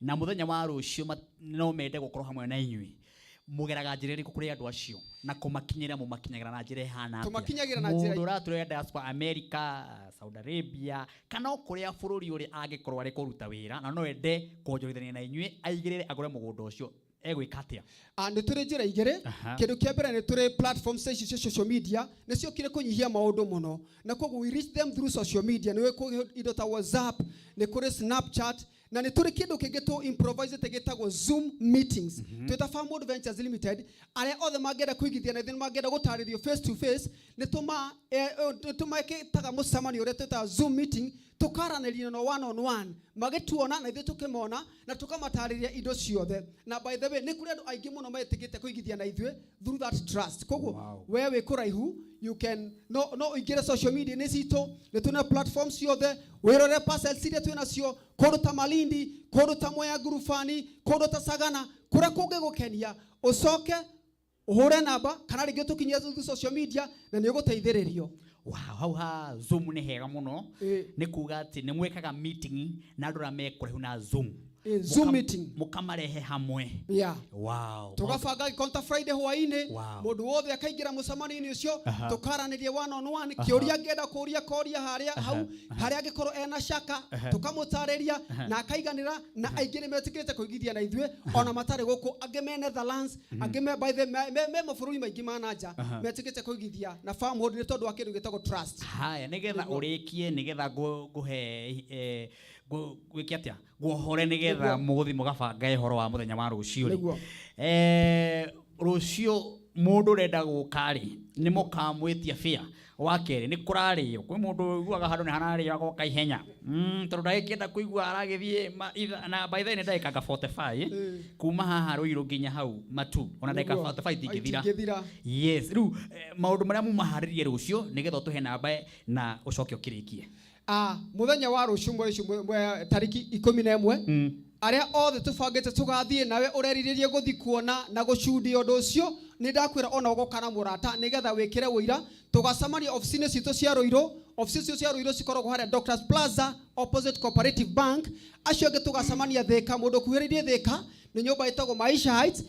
na mũthenya wa rũciũ no mende gũkorwo hamwe na inyuĩ, mũgeraga njĩra ĩrĩkũ kũrĩ andũ acio na kũmakinyĩra mũmakinyagĩra na njĩra ĩhana atĩa? Tũmakinyagĩra na njĩra Mũndũ ũratũra diaspora, America, Saudi Arabia, kana o kũrĩa bũrũri ũrĩa angĩkorwo arĩ kũruta wĩra na no ende kuonjorithania na inyuĩ, aigĩrĩre agũre mũgũnda ũcio, egwĩka atĩa? Ah, nĩ tũrĩ njĩra igĩrĩ. Kĩndũ kĩa mbere, nĩ tũrĩ platforms ici cia social media, nĩ ciokire kũnyihia maũndũ mũno, na koguo we reach them through social media. Nĩ kũrĩ indo ta WhatsApp, nĩ kũrĩ Snapchat, na nĩ tũrĩ kĩndũ kĩngĩ tũ improvise gĩtagwo Zoom meetings. Twĩta Farmwood Ventures Limited, arĩa othe mangĩenda kũigithia na ithuĩ nĩ mangĩenda gũtarĩrio face to face, nĩ tũma nĩ tũmekĩtaga mũcemanio ũrĩa twĩtaga Zoom meeting, tũkaranĩria no one on one, magĩtuona na ithuĩ tũkĩmona na tũkamatarĩria indo ciothe. Na by the way, nĩ kũrĩ andũ aingĩ mũno metĩkĩte kũigithia na ithuĩ through that trust. Koguo we wĩ kũraihu, you can no ũingĩre social media nĩ citũ, nĩ twĩna platform ciothe, wĩrore parcels iria twĩ nacio kũndũ ta Malindi, kũndũ ta Mwea Ngurubani, kũndũ ta Sagana, kũrĩa kũngĩgũkenia, ũcoke ũhũre namba kana rĩngĩ ũtũkinyie through social media na nĩ ũgũteithĩrĩrio. Wow, hau ha Zoom nĩ hega mũno. Nĩ kuga atĩ nĩ mwĩkaga meeting na andũ arĩa me kũraihu na Zoom? Ĩ, Zoom meeting. Mũkamarehe hamwe? Yeah. Tũgabanga gĩkorwo ta Friday hwaĩ-inĩ, mũndũ wothe akaingĩra mũcemanio-inĩ ũcio, tũkaranĩria one on one. Kĩũria angĩenda kũria, koria harĩa hau, harĩa angĩkorwo ena shaka, tũkamũtarĩria na akaiganĩra. Na aingĩ nĩ metĩkĩrĩte kũigithia na ithuĩ ona matarĩ gũkũ, angĩ me Netherlands, angĩ me by the me mabũrũri maingĩ ma nanja, metĩkĩte kũigithia na Farmhold nĩ tondũ wa kĩndũ gĩtagwo trust. Haya, nĩgetha ũrĩkie, nĩgetha ngũhe gwĩke atĩa, guohore, nĩgetha mũgũthi mũgabanga ũhoro wa mũthenya wa rũciũ rĩ. Rũciũ mũndũ ũrenda gũka rĩ, nĩ mũkamwĩtia fare? Wa kerĩ, nĩ kũrarĩo? Kwĩ mũndũ ũiguaga handũ nĩ hararĩo agoka ihenya, tondũ ndagĩkĩenda kũigua aragĩthiĩ na by the way nĩ ndagĩka nga 45 kuma haha Rũirũ nginya hau Matu, ona ndagĩka 45 itingĩthira. Itingĩthira. Yes, rĩu maũndũ marĩa mumaharĩrie rũciũ, nĩgetha ũtũhe namba na ũcoke ũkĩrĩkie. Ah, mũthenya wa rũciũ, mweri ũcio tarĩki 11, arĩa othe tũbangĩte tũgathiĩ nawe ũrerirĩrie gũthiĩ kuona na gũcundia ũndũ ũcio, nĩ ndakwĩra ona ũgoka na mũrata nĩgetha wĩkĩre ũira. Tũgacemania ofici-inĩ citũ cia Rũirũ. Ofici icio cia Rũirũ cikoragwo harĩa Doctors Plaza, opposite Cooperative Bank. Acio angĩ tũgacemania Thĩka. Mũndũ ũkuhĩrĩirie Thĩka, nĩ nyũmba ĩtagwo Maisha Heights,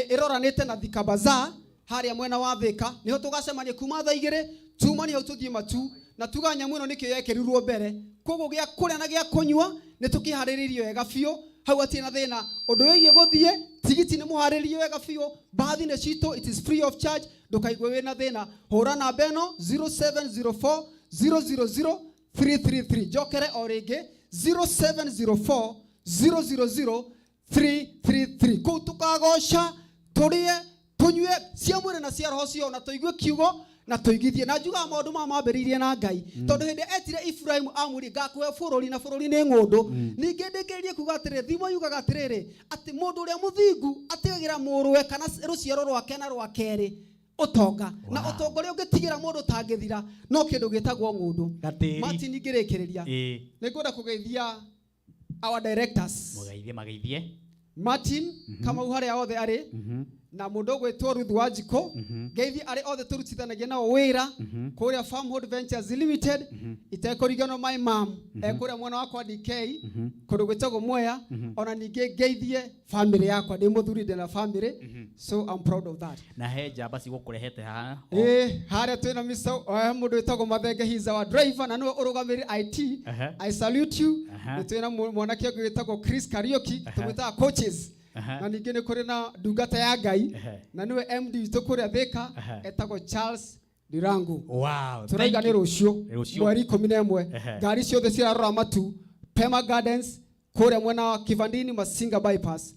ĩroranĩte na Thika Bazaar harĩa mwena wa Thĩka, nĩho tũgacemania kuma thaa 2. Tumani hau tũthiĩ Matu na tuga nyamũ ĩno nĩkĩo yekĩrirwo mbere. Koguo gĩa kũrĩa na gĩa kũnyua nĩ tũkĩharĩrĩirie wega biũ, hau hatirĩ na thĩna. Ũndũ wĩgiĩ gũthiĩ, tigiti nĩ mũharĩrĩrie wega biũ, mbathi nĩ citũ, it is free of charge. Ndũkaigue wĩna thĩna. Hũra namba ĩno 0704 000 333. Njokere o rĩngĩ, 0704 000 333. Kũu tũkagoca, tũrĩe, tũnyue cia mwĩrĩ na cia roho cio, na tũigue kiugo na tũigithie. Na njugaga maũndũ maya mambĩrĩirie na Ngai, tondũ hĩndĩ etire Ibrahimu amwĩrire, "Ngakũhe bũrũri," na bũrũri nĩ ng'ũndũ. Ningĩ ndĩkĩrĩrie kuga atĩrĩrĩ, thimo yugaga atĩrĩrĩ, atĩ mũndũ ũrĩa mũthingu atigagĩra mũrũwe kana rũciaro rwake na rwa kerĩ ũtonga, na ũtonga ũrĩa ũngĩtigĩra mũndũ ũtangĩthira no kĩndũ gĩtagwo ng'ũndũ. Gatĩri. Martin, ngĩrĩkĩrĩria, nĩ ngwenda kũgeithia our directors. Mũgeithie, mageithie. Martin Kamau harĩa othe arĩ. Na mũndũ ũgwĩtwo Ruth Wanjikũ. Ngeithie arĩa othe tũrutithanagia nao wĩra kũrĩa Farmhold Ventures Limited, itekũriganwo my mom e kũrĩa mwena wakwa DK kũndũ gwĩtagwo Mwea. Ona ningĩ ngeithie family yakwa, ndĩ mũthuri, ndĩ na family, so I'm proud of that. Na he njamba cigũkũrehete haha. Ĩĩ, harĩa twĩna Mr. Mũndũ wĩtagwo Mathenge, he's our driver na nĩwe ũrũgamĩrĩire IT. I salute you. Nĩ twĩna mwanake ũngĩ wĩtagwo Chris Kariuki, tũmwĩtaga coaches. Na ningĩ nĩ kũrĩ na ndungata ya Ngai na nĩwe MD witũ kũrĩa Thika, etagwo Charles Ndirangu. Tũraiga nĩ rũciũ. Rũciũ. Mweri 11. Ngari ciothe cirarora matu Pema Gardens kũrĩa mwena wa Kivandini, Masinga bypass.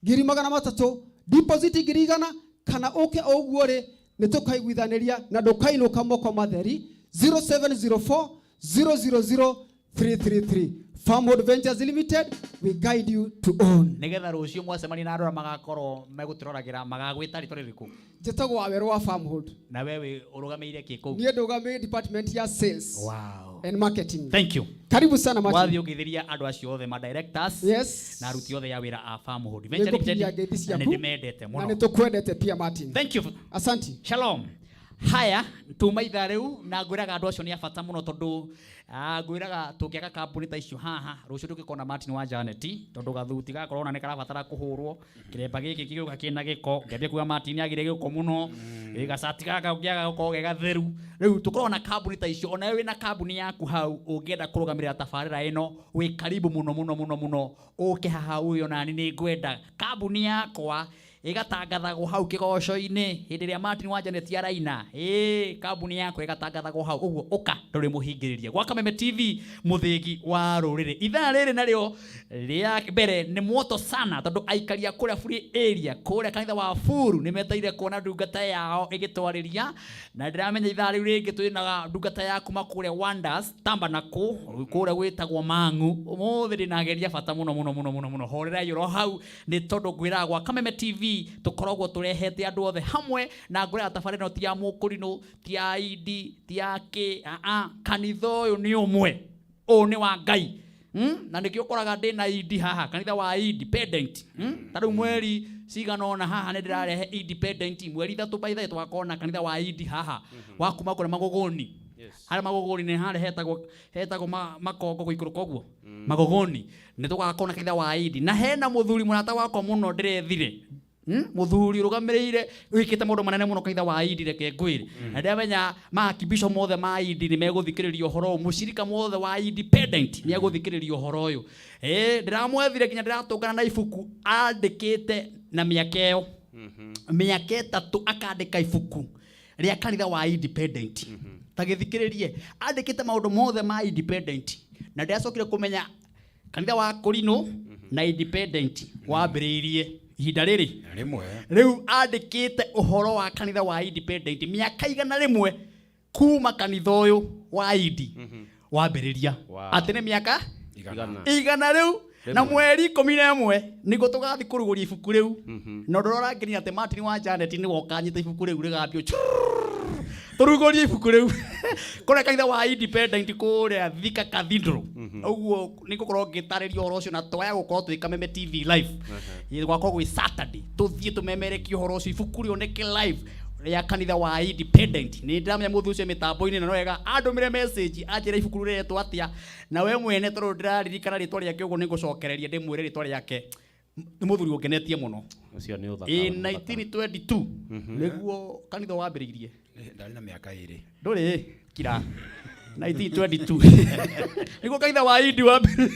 300,000 deposit, 100,000 kana ũke o ũguo rĩ, nĩ tũkaiguithanĩria na ndũkainũka moko matheri. 0704 000 333. Farmhold Ventures Limited, we guide you to own. Nigetha rũciũ mwacemania na andũ arĩa magakorwo megũtũroragĩra, magagwĩta rĩtwa rĩrĩkũ? Njĩtagwo Wawerũ wa Farmhold. Na we wĩ ũrũgamĩrĩire kĩ kũu? Niĩ ndũgamĩrĩire department ya sales and marketing. Thank you. Karibu sana, Martin. Wathiĩ ũngĩthĩria andũ acio othe ma directors na aruti othe ya wĩra a Farmhold Venture Nĩngũkinyia Limited, ngeithi na ciaku. nĩ ndĩmendete Na mũno. nĩ tũkwendete pia, Martin. Thank you. Asanti. Shalom. Haya, tuma ithaa rĩu na ngwĩraga andũ acio nĩ a bata mũno tondũ ngwĩraga tũngĩaka kambuni ta icio haha rũciũ tũngĩkona Martin wa Janet, tondũ gathuti gakorwo ona nĩ karabatara kũhũrwo, kĩremba gĩkĩ kĩgĩũka kĩna gĩko, ngĩambia kuga Martin agire gĩko mũno. Gacati gaka ũngĩaga gũkorwo ge gatheru. Rĩu tũkorwo na kambuni ta icio. Ona wĩna kambuni yaku hau ũngĩenda kũrũgamĩrĩra tabarĩra ĩno, wĩ karibu mũno mũno mũno mũno, ũke haha ũyũ nani nĩ ngwenda kambuni yakwa ĩgatangathagwo hau kĩgoco-inĩ hĩndĩ ĩrĩa Martin wa Janet araina. Ĩĩ, kambuni yakwa ĩgatangathagwo hau ũguo, ũka ndũrĩ mũhingĩrĩrie gwa Kameme TV, mũthĩgi wa rũrĩrĩ. Ithaa rĩrĩ narĩo rĩa mbere nĩ moto sana tondũ aikari a kũrĩa Free Area, kũrĩa kanitha wa Furu, nĩ meteire kuona ndungata yao ĩgĩtwarĩria, na ndĩramenya ithaa rĩu rĩngĩ twĩna ndungata ya kuma kũrĩa Wonders Tamba na kũ kũrĩa gwĩtagwo Mang'u. Ũmũthĩ ndĩnageria bata mũno mũno mũno mũno mũno. Horerai oro hau nĩ tondũ ngwĩraga gwa Kameme TV tũkoragwo tũrehete andũ othe hamwe, na ngwĩraga tabarĩra ĩno ti ya mũkũrinũ, ti ya indi, ti ya kĩ aa, kanitha ũyũ nĩ ũmwe, ũyũ nĩ wa Ngai. Na nĩkĩo ũkoraga ndĩna indi haha, kanitha wa Independent. Ta rĩu mweri cigana ũna haha nĩ ndĩrarehe Independent, mweri 3 by the tũgakorwo na kanitha wa Indi haha wa kuma kũrĩa Magogoni. Harĩa Magogoni nĩ harĩa hetagwo makongo gũikũrũka ũguo Magogoni, nĩ tũgakorwo na kanitha wa Indi, na hena mũthuri mũrata wakwa mũno ndĩrethire. Mũthuri ũrũgamĩrĩire wĩkĩte maũndũ manene mũno kanitha wa Indi, reke ngwĩre, na ndĩramenya maakibisho mothe ma Indi nĩ megũthikĩrĩria ũhoro ũyũ, mũcirika mothe wa Independent nĩ egũthikĩrĩria ũhoro ũyũ. Ndĩramwethire nginya ndĩratũngana na ibuku andĩkĩte na mĩaka ĩyo, mĩaka 3 akandĩka ibuku rĩa kanitha wa Independent. Ta gĩthikĩrĩrie, andĩkĩte maũndũ mothe ma Independent, na ndĩracokire kũmenya kanitha wa Kũrinũ na Independent wambĩrĩirie ihinda rĩrĩ rĩmwe. Rĩu andĩkĩte ũhoro wa kanitha wa Independent, mĩaka 100 kuma kanitha ũyũ wa Indi wambĩrĩria. Atĩ nĩ mĩaka 100. 100 rĩu na Rĩmwe. mweri 11 nĩguo tũgathiĩ kũrugũria ibuku rĩu, na ũndũ ũrĩa ũrangenia atĩ Martin wa Janet nĩwe ũkanyita ibuku rĩu rĩgambio tũrugũrie ibuku rĩu kũrĩa kanitha wa Independent kũrĩa Thika Cathedral. Ũguo nĩ ngũkorwo ngĩtarĩria ũhoro ũcio na twaya gũkorwo twĩ Kameme TV live. Gwakorwo gwĩ Saturday, tũthiĩ tũmemerekie ũhoro ũcio, ibuku rĩoneke live rĩa kanitha wa Independent. Nĩ ndĩramenya mũthuri ũcio mĩtambo-inĩ na no wega andũmĩre message anjĩre ibuku rĩu rĩretwo atĩa na we mwene, tondũ ndĩraririkana rĩtwa rĩake ũguo nĩ ngũcokereria ndĩmwĩre rĩtwa rĩake. Nĩ mũthuri ũngenetie mũno. Ũcio nĩ ũthaka. In Nĩ ũthaka. 1922 nĩguo kanitha wambĩrĩirie. Ndarĩ na mĩaka 2. Ndũrĩ kira 1922 nĩguo kanitha wa Indi wambĩrĩirie.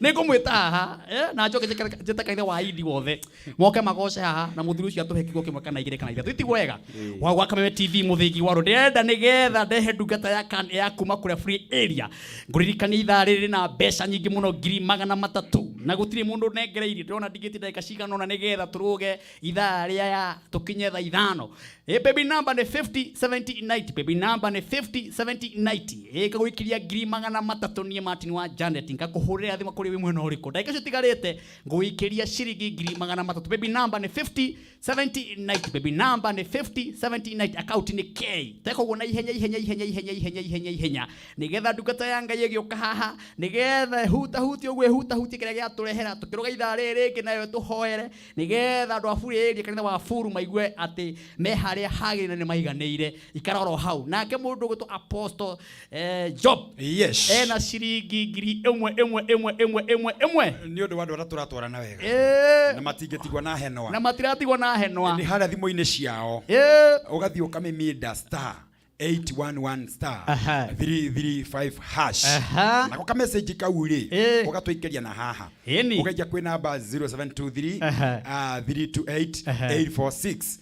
Nĩ ngũmwĩta haha na njoke njĩte kanitha wa Indi wothe moke magoce haha, na mũthuri ũcio atũhe kiugo kĩmwe kana igĩrĩ kana ithatũ. Iti wega wa gwa Kameme TV, mũthĩgi wa rũ ndĩrenda nĩgetha ndehe ndungata ya kuma kũrĩa Free Area. Ngũririkania ithaa rĩrĩ na mbeca nyingĩ mũno, 300,000, na gũtirĩ mũndũ nengereirie. Ndĩrona ndigĩtie ndagĩka cigana ũna nĩgetha tũrũge ithaa rĩa tũkinye thaa 5. Baby number nĩ 50 70 90, baby number nĩ 50 70 90. 90 ĩkagũikiria 300,000 niĩ Martin wa Janet ngakũhũrĩra thimũ kũrĩ wĩ mwena ũrĩkũ. Ndagĩka icio itigarĩte ngũikĩria ciringi 300,000. Baby number nĩ 50 70 90. Baby number nĩ 50 70 90. Account nĩ K. Teka ũguo na ihenya ihenya ihenya ihenya ihenya ihenya ihenya nĩgetha ndungata ya Ngai ĩgĩũka haha nĩgetha ĩhutahutie ũguo ĩhutahutie kĩrĩa gĩatũrehera tũkĩrũga ithaa rĩrĩ rĩngĩ nayo tũhoere nĩgetha andũ a Buru area kanitha wa Buru maigue atĩ me harĩa hagĩrĩire na nĩ maiganĩire. Ikara oro hau. Nake mũndũ ũgwĩtwo Apostle Job Yes. ena ciringi 1,000 1 1 1 1 1 Nĩ ũndũ wa andũ arĩa tũratwarana wega na matingĩtigwo na henwa. Na matiratigwo na henwa. Nĩ harĩa thimũ-inĩ ciao ũgathiĩ ũkamĩminda star 811 star 335 hash. Nako ka message kau rĩ ũgatũikĩria na haha ũgaikia kwĩ namba 0723 328 846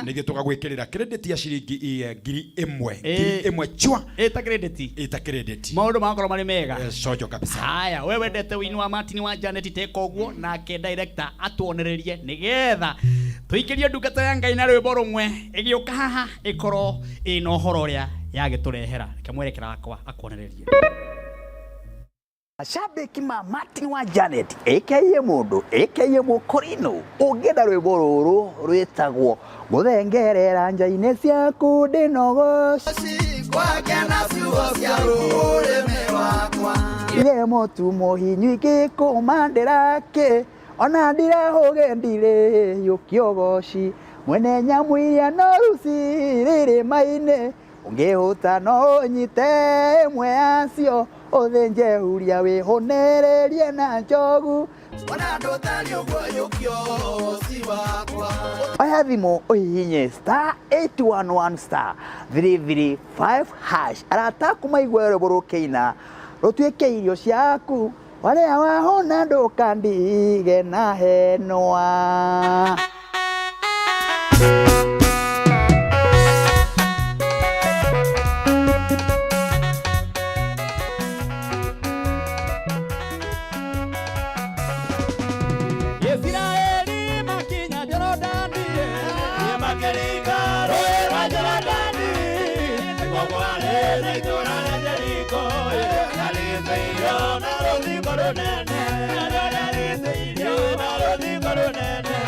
nĩguo tũgagwĩkĩrĩra credit ya ciringi 1,000 1,000 chwa ĩta credit ĩta credit maũndũ magakorwo marĩ mega cojo kabisa. Haya, we wendete wini wa Martin wa Janet teka ũguo nake director atuonererie nĩgetha tũikĩrie ndungata ya Ngai na rwĩmbo rũmwe ĩgĩũka haha ĩkorwo ĩna ũhoro ũrĩa yagĩtũrehera. Reke mwerekera wakwa akuonererie. Mashabiki ma Martin wa Janet aka mũndũ aka mũkorino ũngĩenda rwĩmbo rũrũ rwĩtagwo gũthengerera nja-inĩ ciaku ndĩnogoci Ile mũtu mũhinyu ingĩkũmandĩra kĩ ona ndirahũge ndirĩ yũkĩogoci mwene nyamũ iria noru cirĩrĩma-inĩ ũngĩhũta no ũnyite ĩmwe yacio ũthĩnje huria wĩhũnĩrĩrie na njogu. Oya thimũ ũhihinye star 811 star 335 hash. Arata aku maigue rwĩmbo rũkĩina rũtuĩke irio ciaku warĩa wahũna ndũkandige na henwa. Israeli makinya Jorodani Makĩringa rũũĩ rwa Jorodani nĩkuo kwarĩ na itũũra rĩa Jeriko rĩarĩtĩirio na rũthingo rũnene rĩarĩtĩirio na rũthingo rũnene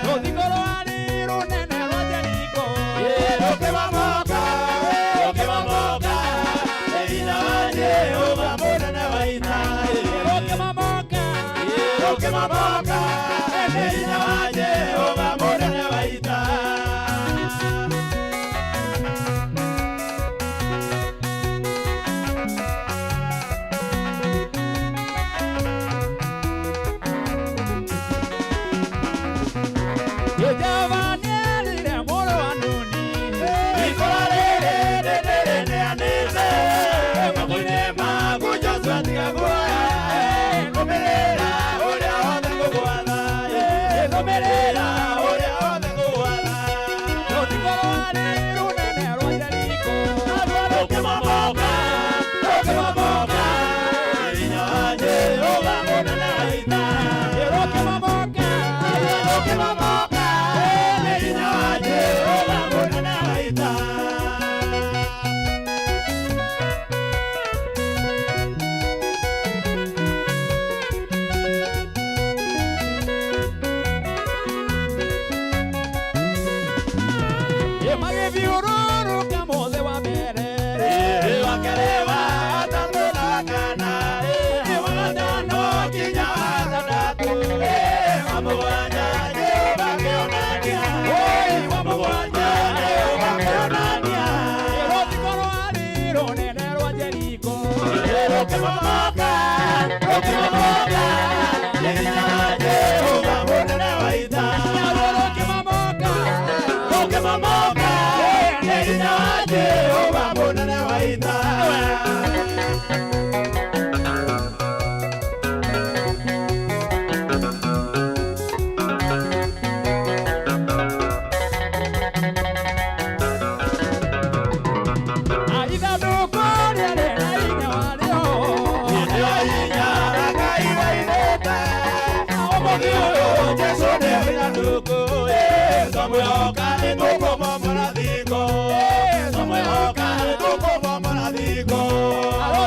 rũthingo rwarĩ rũnene rwa Jeriko rũkĩmomoka rũkĩmomoka nĩ hinya wa Jehova mũnene wa ita rũkĩmomoka rũkĩmomoka nĩ hinya wa Jehova mũnene wa ita. Jehova nĩerire mũrũ wa Nuni Itũũra rĩrĩ nĩndĩrĩneanĩte moko-inĩ maku Joshua tiga guoya rũmĩrĩra ũrĩa wothe ngũgwatha rũmĩrĩra ũrĩa wothe ngũgwatha. Rũthingo rwarĩ rũnene rwa Jeriko Rũkĩmomoka rũkĩmomoka hinya wa Jehova mũnene wa ita rũkĩmomoka rũkĩmomoka hinya wa Jehova mũnene wa ita. Magĩthiũrũrũka mothe wa mbere wa kerĩ wa gatatũ na wa kana wa gatano nginya wa gatandatũ wa mũgwanja Jehova akĩonania wa mũgwanja Jehova akĩonania rũthingo rwarĩ rũnene rwa Jeriko rũkĩmomoka rũkĩmomoka nĩ hinya wa Jehova mũnene wa ita rũkĩmomoka rũkĩmomoka nĩ hinya wa Jehova mũnene wa ita. Ithandũkũ rĩarĩ na hinya warĩo Nĩo hinya Ngai waithĩte ũmũthĩ ũyũ Jesũ nĩwe ithandũkũ twamwĩhoka nĩtũkũmomora thingo twamwĩhoka nĩtũkũmomora thingo.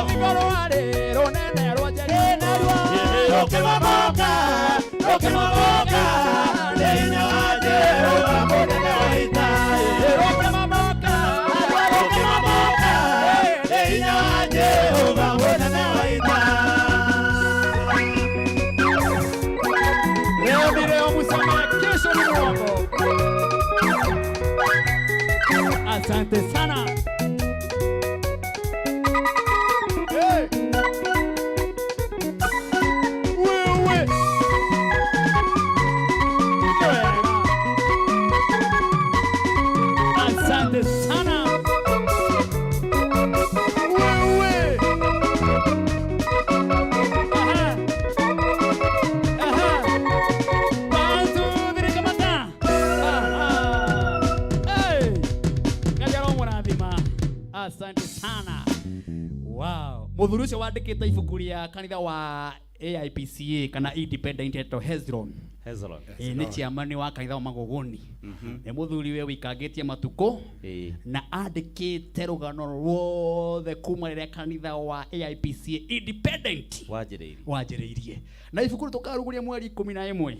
Rũthingo rwarĩ rũnene rwa Jeriko. Rũkĩmomoka, rũkĩmomoka, nĩ hinya wa Jehova mũnene wa ita. Rũkĩmomoka, Rũkĩmomoka, nĩ hinya wa Jehova mũnene wa ita. Leo ni leo msema, kesho ni mwongo. Asante sana. Hey. Wewe. Wega. Asante sana. Wewe. Aha. Aha. One, two, three, kamata. Aha. Hey. Ngai aromũrathima. Asante sana. Wow. Mũthuri ũcio wandĩkĩte ibuku rĩa kanitha wa AIPCA kana Independent etwo Hezron. Hezron. Ĩ, nĩ chairman wa kanitha wa Magogoni. Nĩ mũthuri we wĩikangĩtie matukũ na andĩkĩte rũgano ruothe kuma rĩrĩa kanitha wa AIPCA Independent Wanjĩrĩirie. Wanjĩrĩirie. Na ibuku rĩu tũkarugũria mweri 11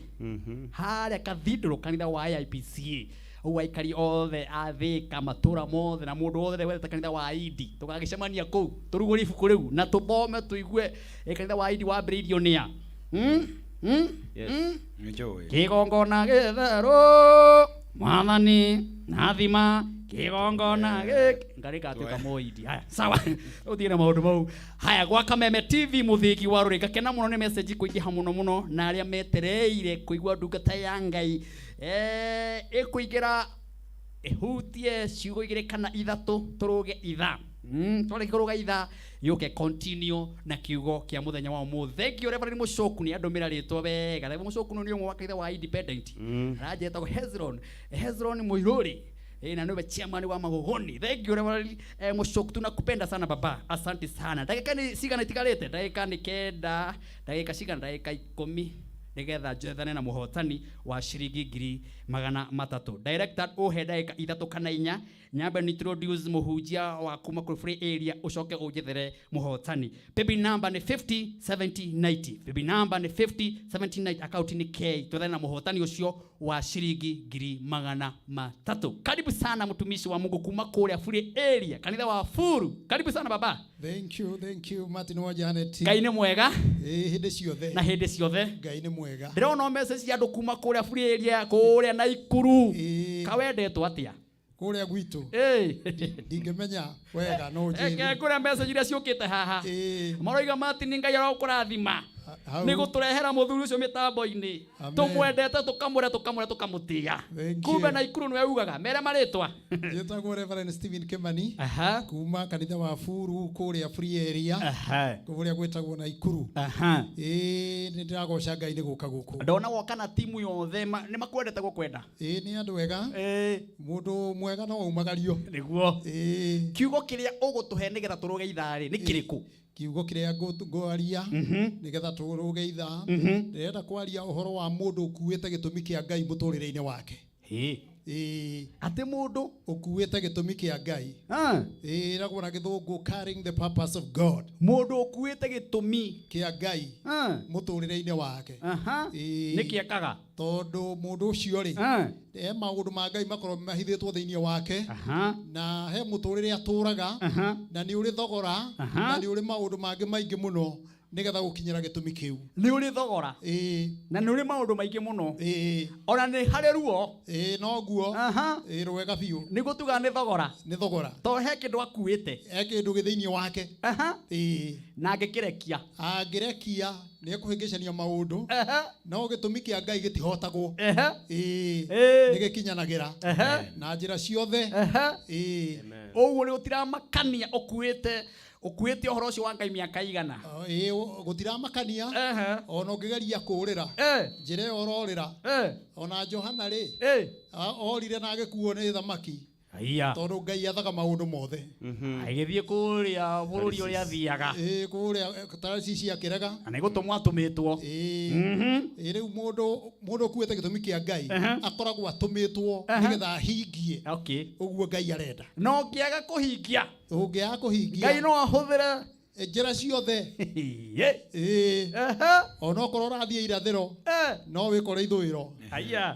harĩa Cathedral kanitha wa AIPCA. Ũguo aikari othe a Thĩka, matũra mothe na mũndũ wothe wendete kanitha wa Indi, tũgagĩcemania kũu tũrugũrie ibuku rĩu na tũthome tũigue kanitha wa Indi wambĩrĩirio nĩa. Yes. Nĩnjũĩ. Kĩgongona gĩtheru mwathani nathima kĩgongona gĩkĩ ngarĩ gatuĩka mũindi. Haya, sawa, ũthiĩ na maũndũ mau. Haya, gwa Kameme TV, mũthĩgi wa rũrĩ, ngakena mũno nĩ message kũingĩha mũno mũno na arĩa metereire kũigua ndungata ya Ngai ĩkũingĩra ĩhutie ciugo igĩrĩ kana ithatũ tũrũge ithaa. Twarĩkia kũrũga ithaa yũke continue na kiugo kĩa mũthenya wa ũmũthĩ. Thank you Reverend Mũcoku, nĩ andũmĩra rĩtwa wega. Reverend Mũcoku nĩ ũmwe wa kanitha wa Independent. Aranjĩtagwo Hezron, Hezron Mũirũrĩ. Na niwe chairman wa Magogoni. Thank you Reverend Mũcoku, tunakupenda sana baba. Asante sana. Ndagĩka nĩ cigana itigarĩte? Ndagĩka nĩ 9, ndagĩka cigana? Ndagĩka 10 nigetha njethane na mũhotani wa ciringi 300,000. Director, ũhe ndagĩka 3 kana 4 nyambe ni introduce mũhunjia wa kuma kũrĩ free area, ũcoke ũnjethere mũhotani. Paybill number nĩ 50 70 90. Paybill number nĩ 50 70 90. Account nĩ K. Twethane na mũhotani ũcio wa ciringi 300,000. Karibu sana mtumishi wa Mungu kuma kũrĩa free area, kanitha wa Furu. Karibu sana baba. Thank you, thank you, Martin wa Janet. Ngai nĩ mwega. Ĩĩ, hĩndĩ ciothe. Na hĩndĩ ciothe. Ngai nĩ mwega. Ndĩrona message cia andũ kuma kũrĩa free area, kũrĩa Naikuru. Kawendetwo atĩa? Kũrĩa gwitũ. Ndingĩmenya wega no Eke njĩre. kũrĩa message iria ciũkĩte haha. Maroiga Martin, Ngai arokũrathima. Hau. Nĩ gũtũrehera mũthuri ũcio mĩtambo-inĩ. Amen. Tũmwendete, tũkamũrĩa, tũkamũrĩa, tũkamũtĩĩa. Thank Kumbe you. Naikuru nĩwe ugaga. Mere marĩtwa. Njĩtagwo Reverend Stephen Kimani. Kuma kanitha wa Furu kũrĩa free area. Kũrĩa gwĩtagwo Naikuru. Ĩĩ, nĩ ndĩragoca Ngai nĩ gũka gũkũ. Ndona woka na timu yothe, nĩ makwendete gũkwenda. Ĩĩ, nĩ andũ ega. Mũndũ mwega no aumagario. Nĩguo. Ĩĩ. Kiugo kĩrĩa ũgũtũhe nĩgetha tũrũge ithaa rĩ, nĩ kĩrĩkũ? Kiugo kĩrĩa ngwaria nĩgetha tũrũge ithaa, ndĩrenda kwaria ũhoro wa mũndũ ũkuĩte gĩtũmi kĩa Ngai mũtũrĩre-inĩ wake. Ĩĩ. Atĩ mũndũ ũkuĩte gĩtũmi kĩa Ngai. Ĩĩ, ĩragwo na gĩthũngũ carrying the purpose of God. Mũndũ ũkuĩte gĩtũmi kĩa Ngai mũtũrĩre-inĩ wake. Ĩĩ. Nĩkĩ ekaga? Tondũ mũndũ ũcio rĩ, he maũndũ ma Ngai makorwo mahithĩtwo thĩinĩ wake, na he mũtũrĩre atũraga, na nĩ ũrĩ thogora, na nĩ ũrĩ maũndũ mangĩ maingĩ mũno nĩgetha gũkinyĩra gĩtũmi kĩu. Nĩ ũrĩ thogora. Ĩĩ. Na nĩ ũrĩ maũndũ maingĩ mũno. Ĩĩ. Ona nĩ harĩ ruo. Ĩĩ, noguo. Ĩĩ, rwega biũ. Nĩguo tugaga nĩ thogora. Nĩ thogora. Tondũ he kĩndũ akuĩte. He kĩndũ gĩ thĩinĩ wake. Ĩĩ. Na angĩkĩrekia. Angĩrekia nĩ ekũhĩngĩcania maũndũ. No gĩtũmi kĩa Ngai gĩtihotagwo. Ĩĩ. Nĩ gĩkinyanagĩra. Na njĩra ciothe. Ĩĩ. Ũguo nĩ gũtiramakania ũkuĩte ũhoro ũcio wa Ngai mĩaka igana. Ĩĩ, gũtiramakania. Ona ũngĩgeria kũũrĩra. Njĩra ĩyo ũrorĩra. Ona Johana rĩ, orire na agĩkuo nĩ thamaki. Aiya. Tondũ Ngai athaga maũndũ mothe. Agĩthiĩ kũrĩa bũrũri ũrĩa athiaga. Ĩĩ, kũrĩa Tarasishi akĩrega. Na nĩ gũtũmwo atũmĩtwo. Ĩĩ. Ĩĩ, rĩu mũndũ ũkuĩte gĩtũmi kĩa Ngai akoragwo atũmĩtwo nĩgetha ahingie ũguo Ngai arenda. Na ũngĩaga kũhingia. Ũngĩaga kũhingia. Ngai no ahũthĩre Njĩra ciothe. Ĩĩ. Onokorwo ũrathiĩ irathĩro, no wĩkore ithũĩro. Aya.